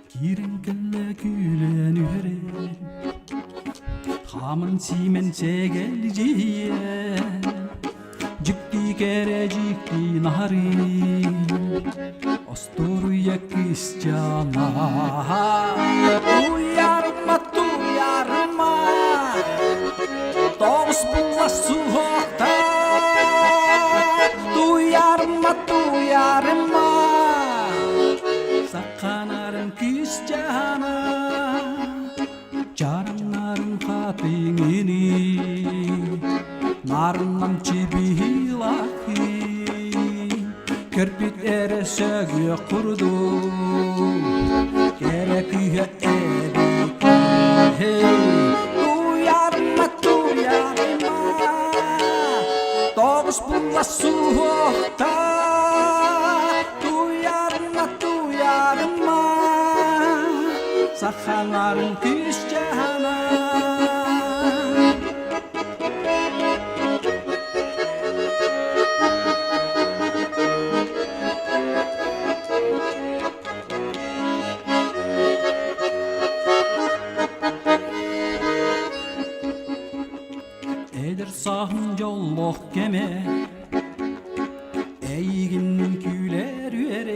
Киирэн кэллэ күүлэн үһэрэ Хааман сиимэн сэгэлдьийэ Дьикти кэрэ дьикти наһарыы Остуоруйа кыысчаана Туйарыма, туйарыма Тоҕус була суһуохта Туйарыма, туйарыма Саханарын кыысчаана Чараҥнарын хатыҥыны Нарыннам чибиһилахы Көрбүт эрэ сөгүө курдук Кэрэ күүһэ эбит Туйарма, туйарма Тоҕус була суохта Туйарма, туйарма Сахаларын күүсчэһана Эдэр сааһым дьоллоох кэмэ Эйигин күлэр үөрэр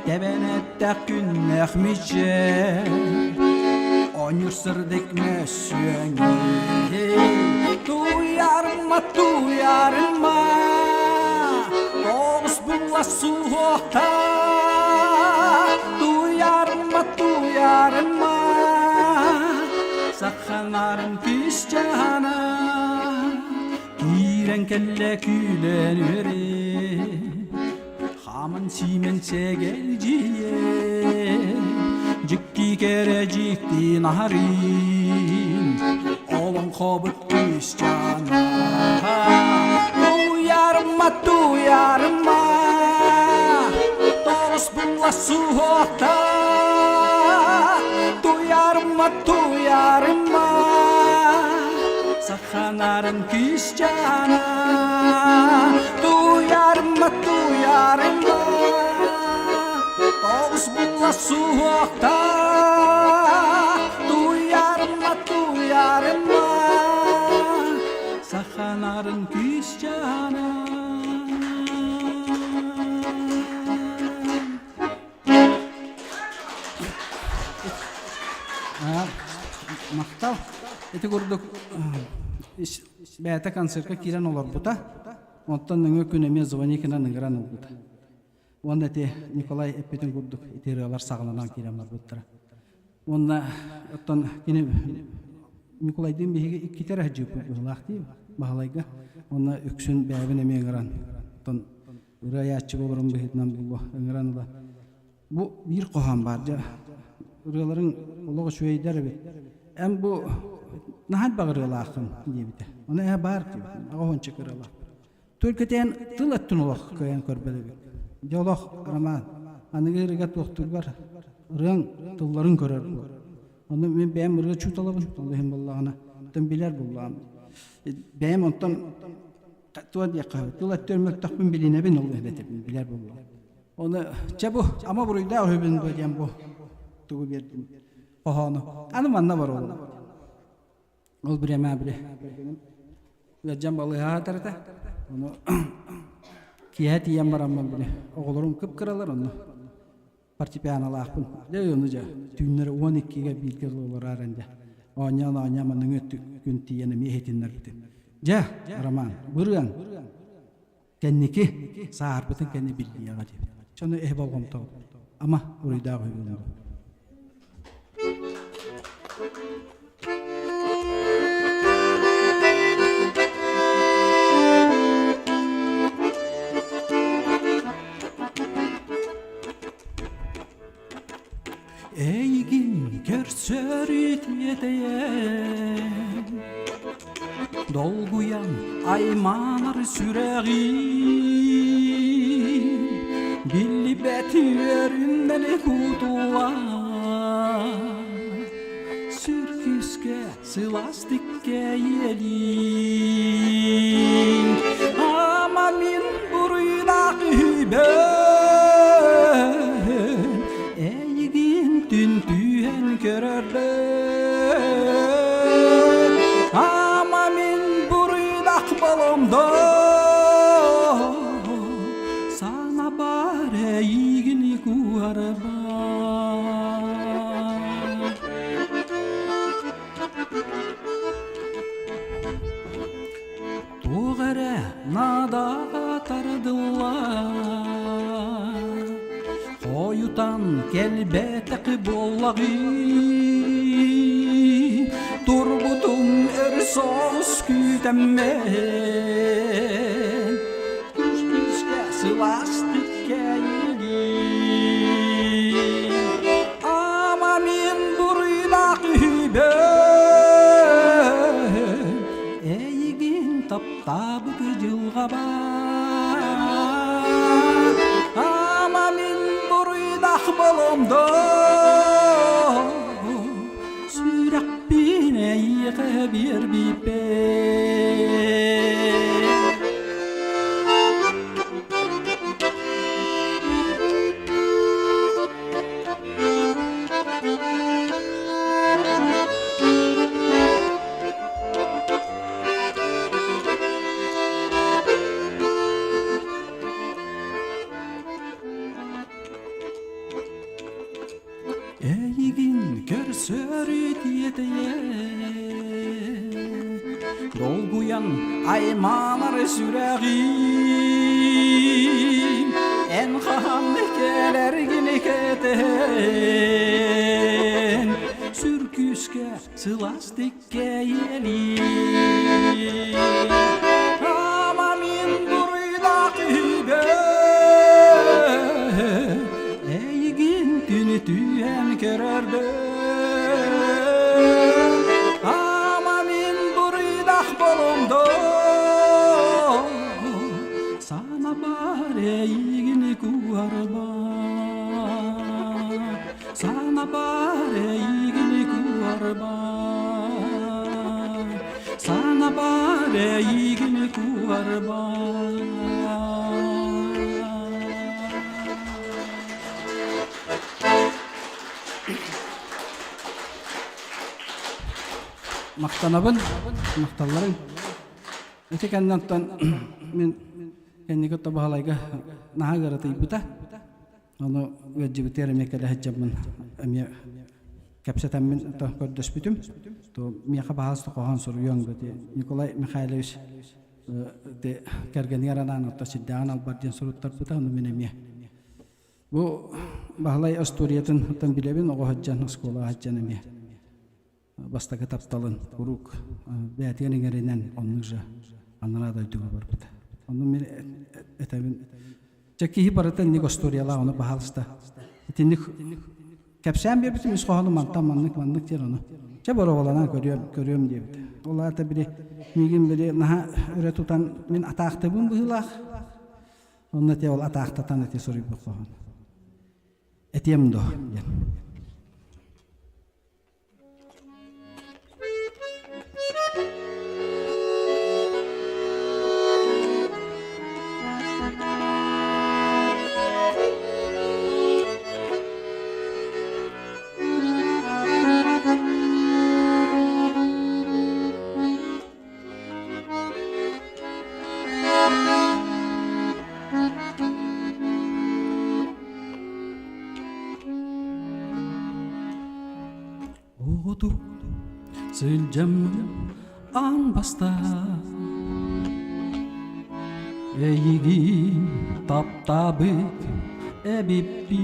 Тэбэнэттээх күннээх мичээр Оонньуур сырдык мөссүөҥҥэ Туйарыма, туйарыма Тоҕус була суохта Туйарыма, туйарыма Сахаларын күүс-дьаһана Киирэн кэллэ күлэн үөрэ, Хааман сиимэн сэгэлдьийэ, Дьикти кэрэ дьикти наһарын, Олоҥхобут кыысчаана. Туйарыма, туйарыма, Тоҕус бу буолла суохта Туйарма, туйарма Саханарын күүсчана Туйарма, туйарма Тоғыз була суохта Туйарма, туйарма Саханарын күүсчана Махтал. Ити курдук бэйэтэ концертка киирэн олорбута. Онтон нөҥүө күн эмиэ Звоникинан ыҥыран ылбыта. Уонна ити Николай эппитин курдук ити ырыалар саҕаланан киирэн барбыттара. Уонна оттон кини Ньукулайдыын биһиги иккитэ эрэ сылдьыбыппыт быһыылаах дии Баһылайга. Уонна үксүн бэйэбин эмиэ ыҥыран оттон ырыа айааччы буоларым быһыытынан буолуо ыҥыран ыла. Бу биир хоһоон баар дьэ ырыаларыҥ олох үчүгэйдэр эбит. Эн бу наһаа элбэх ырыалааххын диэбитэ. Ону ээ баар диэбитим. Аҕа уонча ырыалаах. Төлкөтөөн тыл өттүн олох кыайан көрбөт эбит. Дьэ олох роман. Аныгы ырыга туохтуургар ырыаҥ тылларын көрөр буол. Ону мин бэйэм ырыа учууталабын, ол иһин буоллаҕына, оттон билэр буоллаҕым. Бэйэм онтон туох диэххэ тыл өттүн мөлтөхпүн билинэбин ол иһин этэбин билэр буоллаҕым. Ону чэ бу ама буруйдаах үһүбүн дуо диэн бу тугу биэрдим хоһоону. Аны манна барабын. Ол бириэмэ били ыалдьан балыыһаҕа этэ. Ону киэһэ тиийэн бараммын били оҕолорум кып-кыралар онно фортепианолаахпын. Дьэ ону дьэ түүннэри 12-гэ бииргэ олорааран дьэ оонньоон-оонньоон манныҥы күн тиийэн эмиэ иһитиннэрбитим. Дьэ, Роман, бырыаҥ кэнники сааһырбытын кэннэ биллиэҕэ диэбит. Дьону эһи болҕомто ама уруйдаах үһү Эйигин көрсөр үтүөтэйэн Долгуйан айманар сүрэҕим Биллибэт үөрүннэн кутуллар Сүр күүскэ сылаастык кэйиэлиин Ама мин буруйдаах үһүбүн Эйигин түн түүһэн көрөрбүн Ама мин буруйдаах боломдо Сана бар эйигин куһарбар Туох эрэ наадаҕа тардыллар, Хойутан кэлбэтэх буоллаҕый, Турбутум өр соҕус күүтэммин, Күс-күскэ сылаастык кэйигин. Ама мин буруйдаах үһүбүн, Эйигин таптаабыт дьылҕабар. Ама мин буруйдаах боломдо, Сүрэхпин эйиэхэ биэрбиппин. Эйигин көрсөр үтүөтэйэ Долгуйан айманар сүрэҕим Эн хаһан кэлэргин кэтэһэн Сүр күүскэ сылаастык кэйиэлиир Ама мин буруйдаах үһүбүн Эйигин күнү түһэн көрөрбүн Ама мин буруйдаах болумдо Сана бар эйигин куһарбар. Сана бар эйигин куарба. Махтанабын, махталларыҥ. Ити кэнниттэн мин кэнники Баһылайга наһаа ыаратыйбыта. Ону ыалдьыбытыгар эмиэ кэлэ сылдьаммын эмиэ кэпсэтэммин көрдөспүтүм. То миэхэ баһаалыста хоһоон суруйуоҥ дии Николай Михайлович кэргэнигэр анаан отто сирдээҕин албар диэн суруттарбыта, ону мин эмиэ Бу Баһылай остуоруйатын оттон билэбин, оҕо сылдьан, оскуолаҕа сылдьан эмиэ бастакы тапталын куруук бэйэтигэр иҥэринэн оннук же анараа дойдуга барбыта. Ону мин этэбин. Чэ киһи барыта инник остуоруйалаах, ону баһаалыста. Итинник кэпсээн биэрбитим ис хоһоону мантан маннык маннык диэн ону. Чэ боруобаланан көрүөм, көрүөм диэбит. Ол аата били миигин били наһаа өрө тутан мин атаахтабын быһыылаах. Онно те ол атаахтатан эти суруйбут хоһоон. Этиэм дуо диэн. Оҕотук сылдьаммын аан бастаан Эйигин таптаабыт эбиппин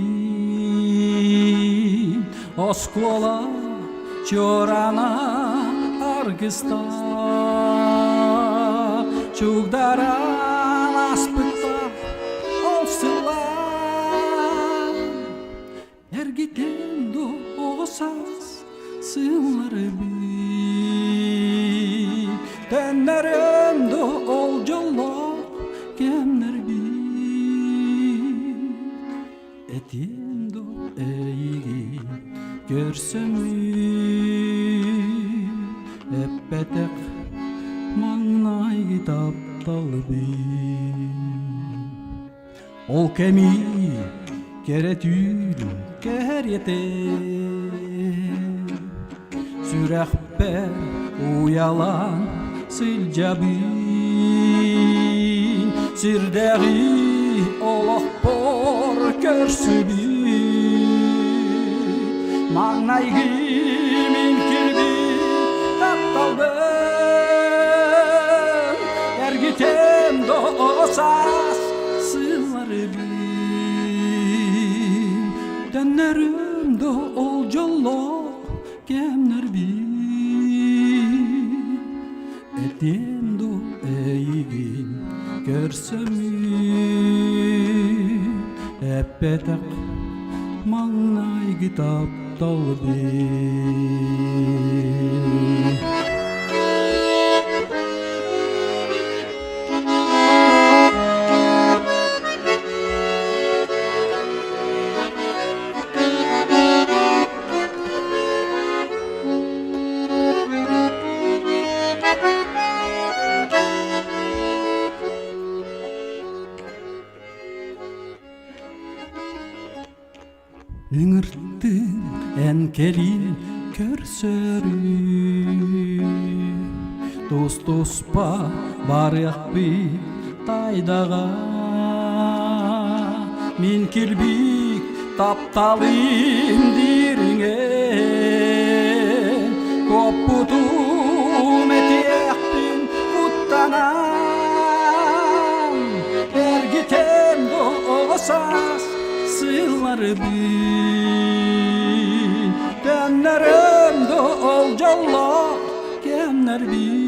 Оскуола чуораана аргыстаах Чугдаран аспыттар ол сыллар Эргитэн ду оҕо саас сыллары Төннөрөм ду ол дьоллоох кэмнэрбин Этиэм ду эйигин көрсөммүн Эппэтэх маҥнайгы тапталбын Ол кэми кэрэ түүн кэриэтэ Сүрэхпэр уйалаан сылдьабын Сирдээҕи олохпор көрсүбүт Маҥнайгы мин килбик тапталбын Эргитэн саас сылларыбын Төннөрүм да ол дьоллоох кэмнэрбин Этиэм ду эйигин көрсөммүн Эппэтэх маҥнайгы тапталбын Ыҥыртыҥ эн кэлин көрсөрү Тус-туспа барыахпыт тайдаҕа Мин килбик тапталым дириҥэ Куоппутум этиэхпин куттанан Эргитэн оҕо саас сылларбын Төннөрөм да ол дьоллоох кэмнэрбин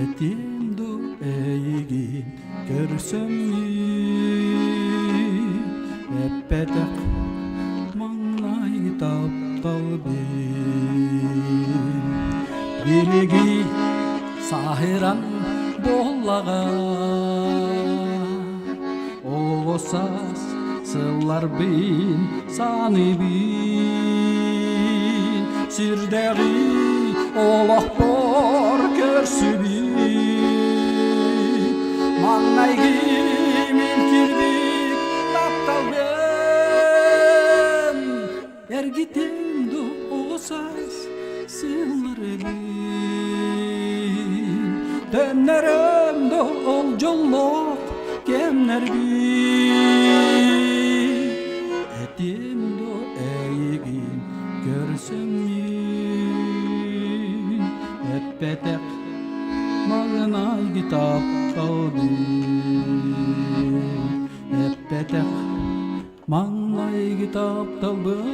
Этиэм ду эйигин көрсөммүн Эппэтэх маҥнай тапталбын Билиги сааһыран буоллаҕа Оҕо саас сылларбын саныыбын. элбэҕи олохпор көрсүбүт. Маҥнайгы мин кирбит тапталбын эргитим ду оҕо саас сылларыбын. Төннөрөм да ол дьоллоох кэмнэрбин. Этим да эйигин көрсөммүн эппэтэх маҥнайгы тапталбын эппэтэх маҥнайгы тапталбын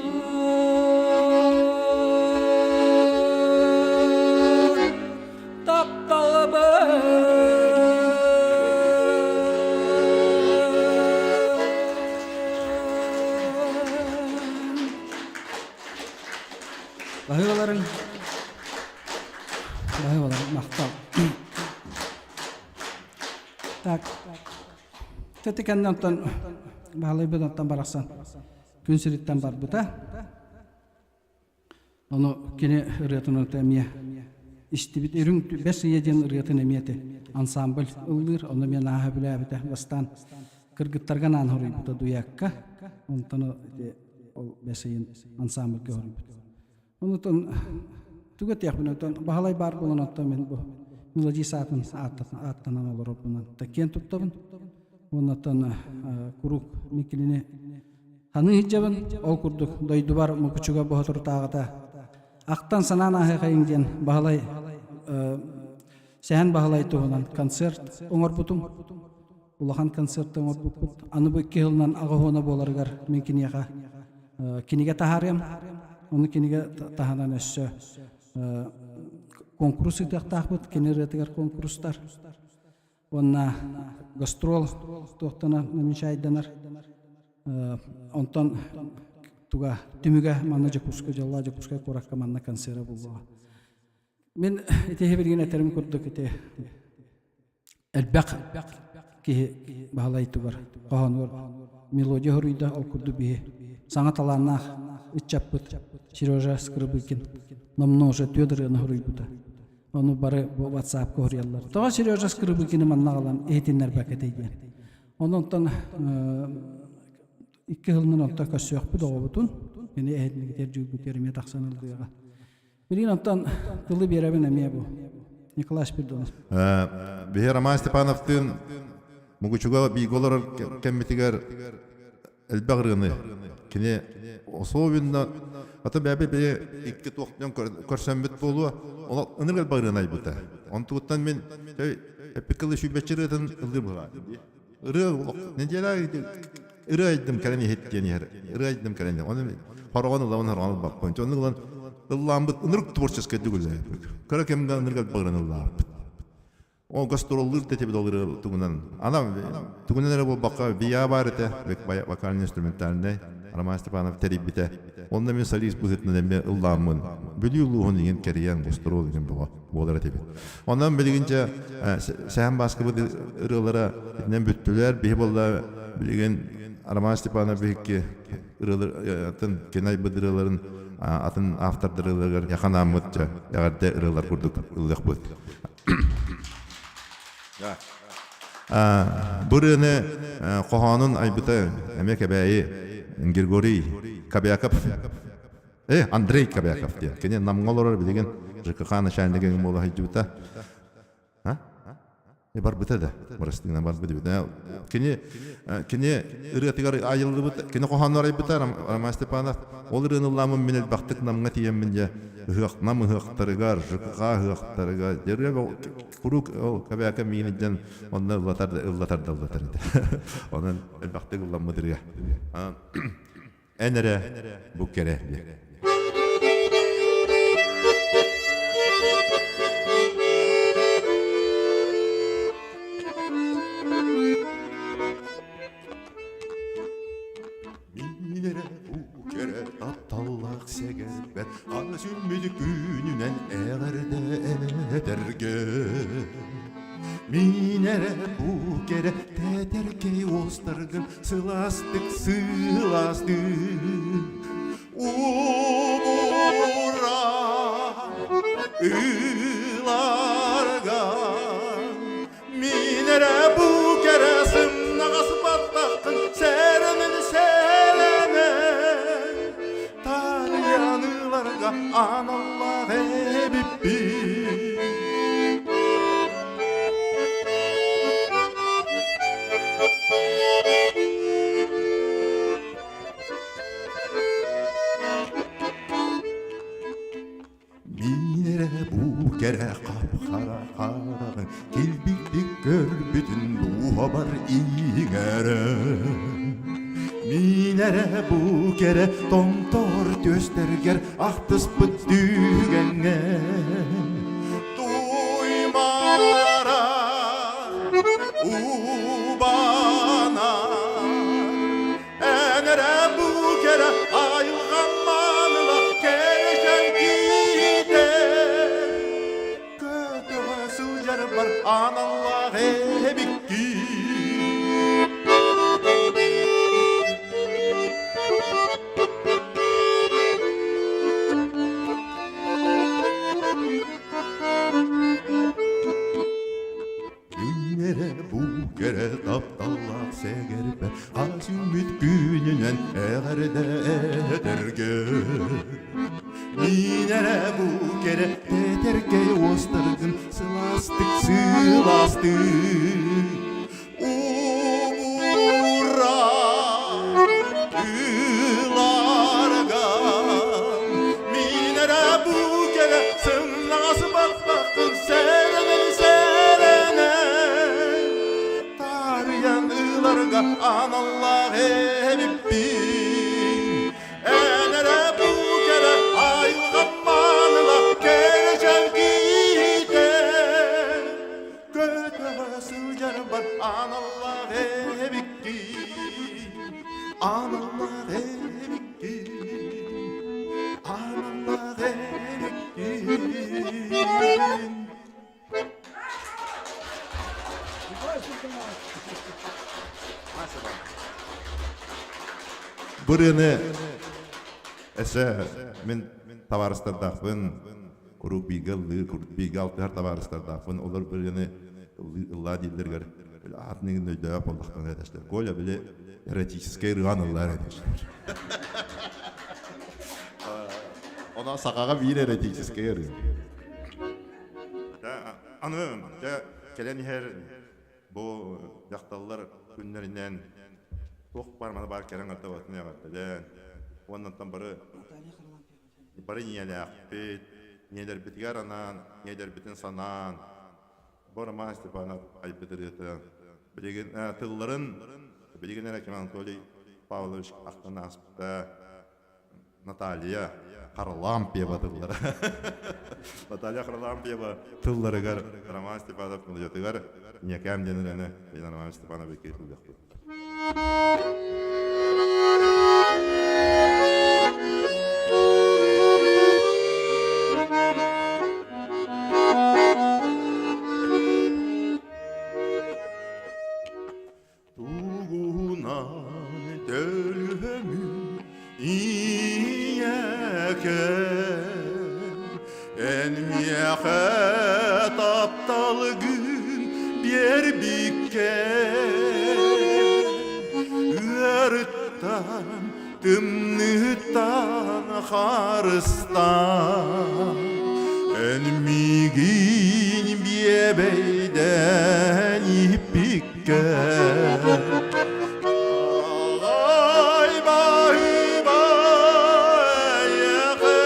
тапталбын Баһыыларыҥ Баһыыларыҥ махтал. Так, Тэти кэннэ онтон Баһылайбыт онтон барахсан күн сириттэн барбыта. Ону кини ырыатын ота эмиэ истибит Үрүҥ бэс ыйа диэн ырыатын эмиэ ити ансамбль ыллыыр, ону эмиэ нааһа билээбитэ. Бастаан кыргыттарга анаан хоруйбута дуякка, онтон ити ол бэс ыйын ансамбльга хоруйбут. Онутун тугу этиэхпин онтон Баһылай баар буолан оттон мин бу мелодист аатын ааттанан олоробунан киэн туттабын. Уоннаттан куруук мин кинини Ханыы сылдьабын, ол курдук дойдубар Мукучуга боһотурутааҕыта ахтан санаан ааһыахайыҥ диэн Баһылай Сэһэн Баһылай туһунан концерт оҥорбутум. Улахан концерт оҥорбуппут. Аны бу икки сылынан аҕа буоларыгар мин киниэхэ кинигэ таһаарыам. Ону кинигэ таһынан өссө конкурс ыытыахтаахпыт. Кини ырыатыгар конкурстар. Уонна гастрол туохтана намечайданар. Онтон туга түмүгэ манна Дьокуускай дьоллоох Дьокуускай куоракка манна концера буолуоҕа. Мин ити билигин этерим курдук ити элбэх киһи Баһылай тугар хоһоонугар мелодия хоруйда ол курдук биһи саҥа талааннаах ыччаппыт Сережа Скрыбыкин номнуо уже түөрт ырыаны хоруйбута. Ону бары бу WhatsApp-ка хоруйаллар. Тоҕо Сережа Скрыбыкины манна аҕалан иһитиннэрбэккэтэй диэн. Онон икки сылынан онтон көрсүөхпүт оҕобутун. Кини эһэтинигитэр дьүүлбүтүгэр эмиэ тахсан ыллыаҕа. Билигин онтон тылы биэрэбин эмиэ бу. Николай Спиридонов. Биһи Роман Степановтыын Мугучуга бииргэ олорор кэммитигэр элбэх ырыаны кини особенно ата бэйэ бэйэ икки туохтан көрсөммүт буолуо ол ынырык элбэх ырыаны айбыта онтугуттан мин эппиккылы сүүрбэччи ырыатын ыллыыр быһалаах ырыа неделя ырыа айдым кэлэн иһит диэн иһэр ырыа айдым кэлэн ону хороҕон ылабын хороҕон ылбаппын оннук ылан ыллааммыт ынырык творческай дүгүлээбит кыра кэмҥэ ынырык элбэх ырыаны ыллаабыт Ол гастроллуур да этибит ол ырыа тугунан. Ана тугунан эрэ буолбакка ВИА баар этэ, вокально-инструментальнай Роман Степанов тэрийбитэ. Онно мин солист быһыытынан эмиэ ыллааммын Бүлүү улууһун иҥин кэрийэн гастрол иҥин бөҕө буолар этибит. Онон билигин дьэ Сэһэн Бааскабыт ырыалара итинэн бүттүлэр. Биһи буолла билигин Роман Степанов биһикки ырыалар атын кини айбыт ырыаларын атын автордар ырыаларыгар яханааммыт дьэ эҕэрдэ ырыалар курдук ыллыахпыт. Бу ырыаны хоһоонун айбыта эмиэ Кэбээйи Григорий Кобяков Андрей Кобяков диэн. Кини Намҥа олорор билигин ЖКХ начальнига буола сылдьыбыта. Барбыта да, бырастыына барбыт эбит. Кини кини ырыатыгар айыллыбыт, кини хоһооннор айбыта Роман Степанов. Ол ырыаны ыллааммын мин элбэхтик Намҥа тиийэммин дьэ ыһыах Нам ыһыахтарыгар, ЖКХ ыһыахтарыгар, дьэ куруук ол Кобяка миигин илдьэн онно ыллатар да ыллатар да ыллатар этэ. Онон элбэхтик ылламмыт ырыа. Эн эрэ бу кэрэ диэн. Мин эрэ бу кэрэ тапталлаах сэгэрбэр аны сүммүт күнүнэн эҕэрдэ этэргэ Мин эрэ бу кэрэ тэтэркэй уостаргын сылаастык сылаастык Убура. ыларга Мин эрэ бу кэрэ сымнаҕас баттаххын сэрэнэн сэрэнэн Таарыйан ыларга аналлаах эбиппин. Мин эрэ бу кэрэ хап-хара хараҕын килбиктик көрбүтүн дууһабар иҥэрэ. Мин эрэ бу кэрэ томтор түөстэргэр ахтыспыт түгэҥҥэ туймаара убана Эн эрэ бу кэрэ айылҕам маанылах кэрэчэн киитэ Көтөҕө сылдьарбар аналлаах эбиккин. Күннэрэ бу кэрэ тапталлаах сэгэрбэр хас үүммүт күнүнэн эҕэрдэ этэргэ. Мин эрэ бу кэрэ тэтэркэй уостаргын сылаастык сылаастык Умура ыларга мин эрэ бу кэрэ сымнаҕас баттаххын сэрэнэн сэрэнэн таарыйан ыларга аналлаах эбиппин эн эрэ бу кэрэ айылҕам маанылаах кэрэ чэлгиитэ Көтөҕө сылдьарбар аналлаах эбиккин, аналлаах эбиккин, аналлаах эбиккин. Бу ырыаны эсэ мин табаарыстардаахпын куруук бииргэ ыллыыр, бииргэ алтыһар табаарыстардаахпын, олор бырыаны ыллаа дииллэригэр атын игин өйдөөх буоллахтарына этээччилэр. Коля били эротическай ырыан ыллаар этээччилэр. Онон сахаҕа биир эротическай ырыа. Аны дьэ кэлэн иһэр бу дьахталлар күннэринэн туох баар маны баар кэлэн ардабатын эҕэрдэлээн уоннантан бары Бары ийэлээхпит, ийэлэрбитигэр анаан, ийэлэрбитин санаан, бу Роман Степанов айбыт ырыата билигин тылларын билигин эрэ ким Анатолий Павлович ахтан ааспыта Наталья Харлампьева тыллара. Наталья Харлампьева тылларыгар Роман Степанов мелодиятыгар Ньэкээм диэн ырыаны Роман Степанов икки ыллыахпыт. Тугунан төлөмү ийэкэм Эн миэхэ тапталгын биэрбиккэ Ыарыттан, тымныыттан харыстаан Эн миигин биэбэйдээн ииппиккэ Аҕай баһыыба эйиэхэ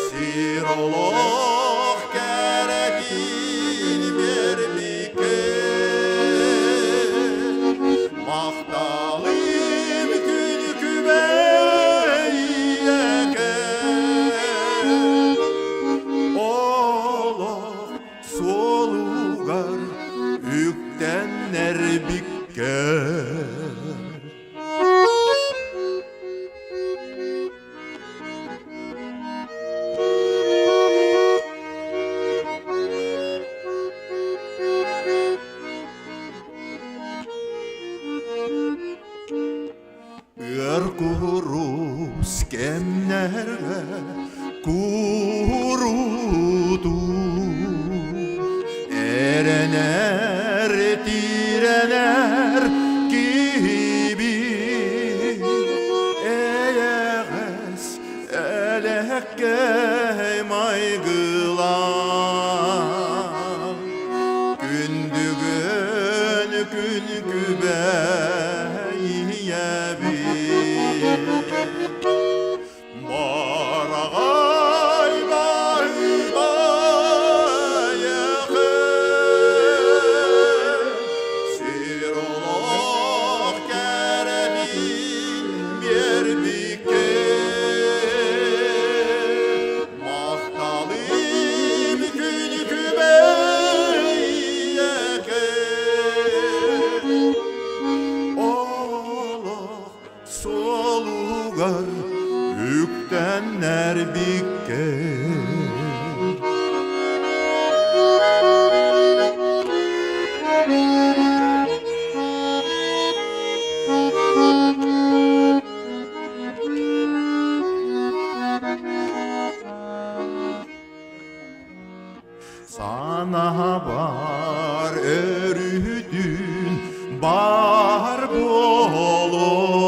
Сир олох кэрэтин биэрбиккэ Махталым күн күбэй ийэкэ Олох суолугар үктэн. күннэргэ куруутуу эрэнэр тирэнэр киһибин эйэҕэс элэккэй майгылаах күндүгүн күн күбэй ийэбит Мараҕай баһыыбайахын сир олох кэрэтин биэрбиккэ махталым күн күбэйэкэ олох суолугар үктэннэр биккэ Санаабар өрүтүн бар буолуо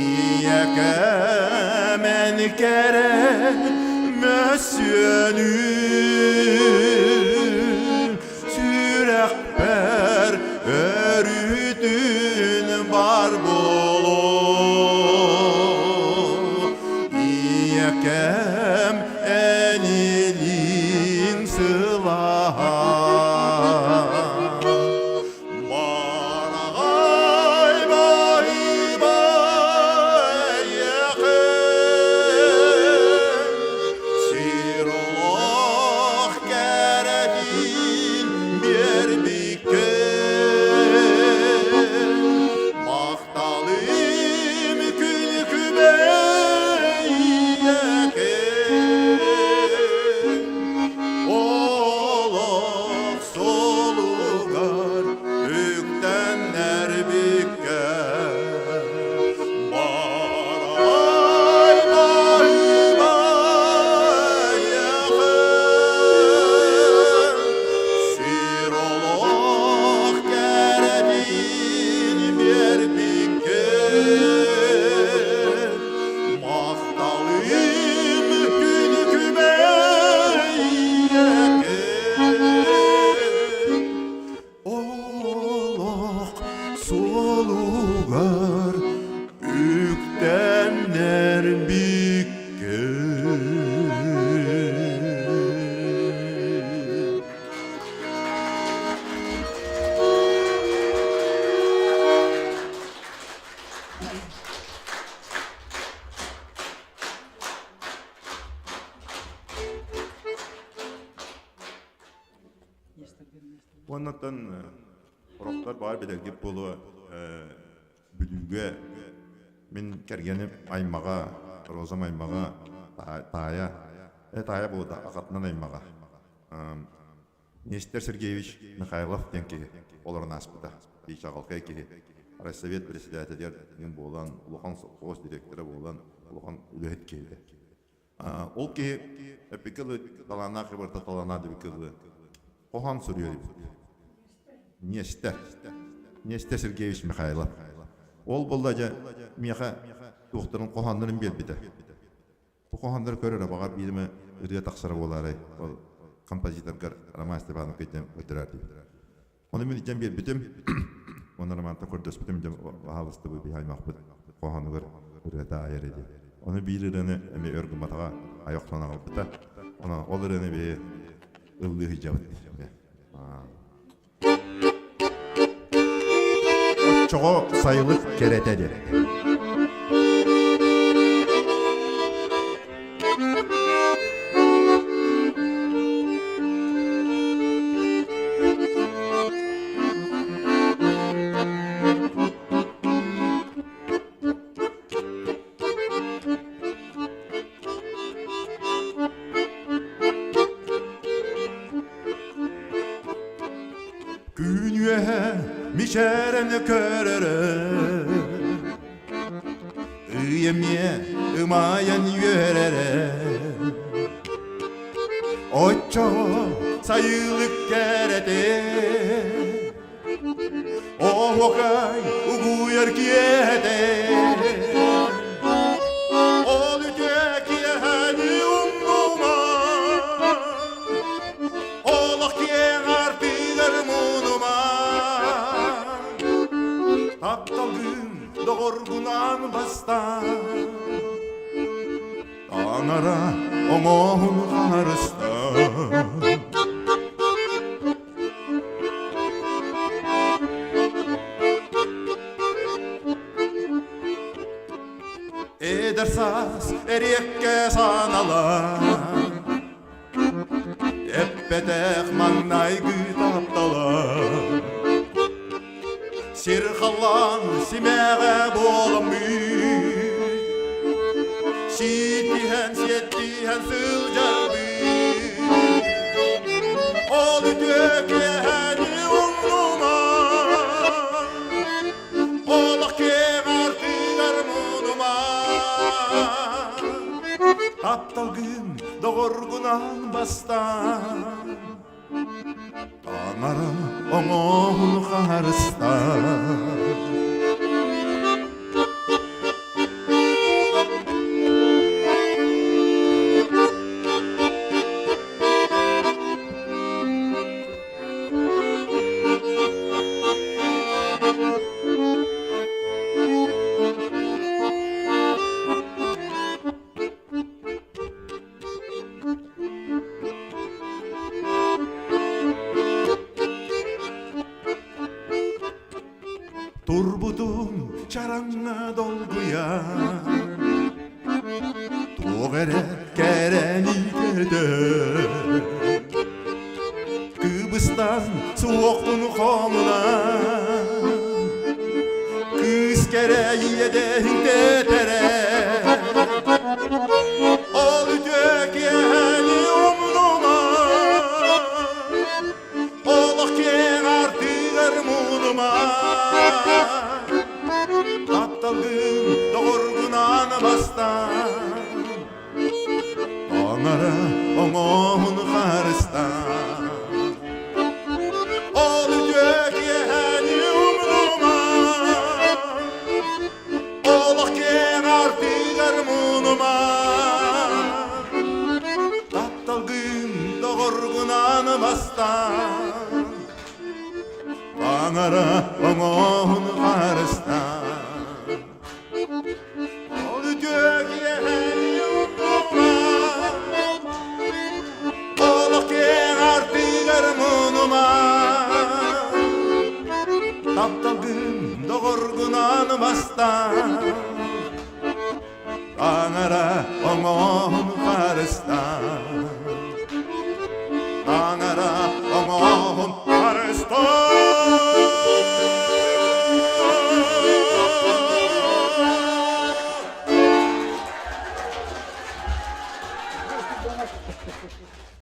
Ийэкэм эн кэрэ мөссүөнүн Сүрэхпэр өрүтүн бар буолуо Ийэкэм эн илииҥ сылааһа Мараҕай баһыыбайахын сир олох кэрэтин биэрбиккин Махталым күлкүбэйэкин олох суолугар үктэннэр биккэ Барай баһыыбайахын сир олох кэрэтин биэрбиккин махталым күн күбэйэкин олох суолугар үктэннэр биккин. Уоннаттан Сорохтор баар билэргит буолуо, Бүлүүгэ мин кэргэним аймаҕа, Розам аймаҕа, таайа, таайа буолуо аҕатынан аймаҕа Нестер Сергеевич Михайлов диэн киһи олорон ааспыта. Чаҕылхай киһи. Райсовет председателигэр буолан, улахан совхоз директора буолан, улахан үлэһит киһи. Ол киһи эппиккэ дылы талааннаах барыта талааннаах диэбиккэ дылы хоһоон суруйар эбит. Нестер. Нестер Сергеевич Михайлов. Ол буолла дьэ миэхэ туохтарын хоһооннорун биэрбитэ. Бу хоһооннору көр эрэ баҕар биир эмэ ырыа тахсара буолаарай ол композиторгар Роман Степановка диэн өтөрөр диэбит. Ону мин илдьэн биэрбитим. Уонна Романтан көрдөспүтүм дьэ баһаалыста бу биһи аймахпыт хоһоонугар ырыата айар диэн. Ону биир ырыаны эмиэ өр гымматаҕа айа охсон аҕалбыта. Онон ол ырыаны биһи ыллыы сылдьабыт. Оччоҕо сайылык кэрэтэ диэн. Күн үөһэ мичээрэн көрөрө Ый эмиэ ымайан үөрэрэ. Оччо сайылык кэрэтэ, оһуокай угуйар киэһэтэ. Ол үтүө киэһэни умнума, олох киэҥ артыгар мунума. Тапталгын доҕоргунаан бастаан, Таҥара оҥоһун харыстаан. Эдэр саас эриэккэ саналаан, Эппэтэх маҥнайгы таптала Сир халлаан симэҕэ буоламмыт Сиэтиһэн сиэттиһэн сылдьарбыт Ол үтүө киэһэни умнума Олох киэҥ артыгар мунума Тапталгын доҕоргунан бастаан Таҥара оҥоһун харыстаан. Турбутум чараҥҥа долгуйа Туох эрэ кэрэни көтөр Кыбыстан суохпун хомунан Кыыс кэрэ иэдэһин тэтэрэ Ол үтүө киэһэни умнума Олох киэҥ артыгар мунума Тапталгын доҕоргунаан бастаан Таҥара оҥоһун харыстаан Ол үтүө киэһэни умнума Олох киэҥ артыгар мунума Тапталгын доҕоргунаан бастаан Таҥара оҥоһун харыстаан Ол үтүө киэһэни умнума Олох киэҥ артыгар мунума Тапталгын доҕоргунаан бастаан Таҥара оҥоһун харыстаан Таҥара оҥоһун харыстаан.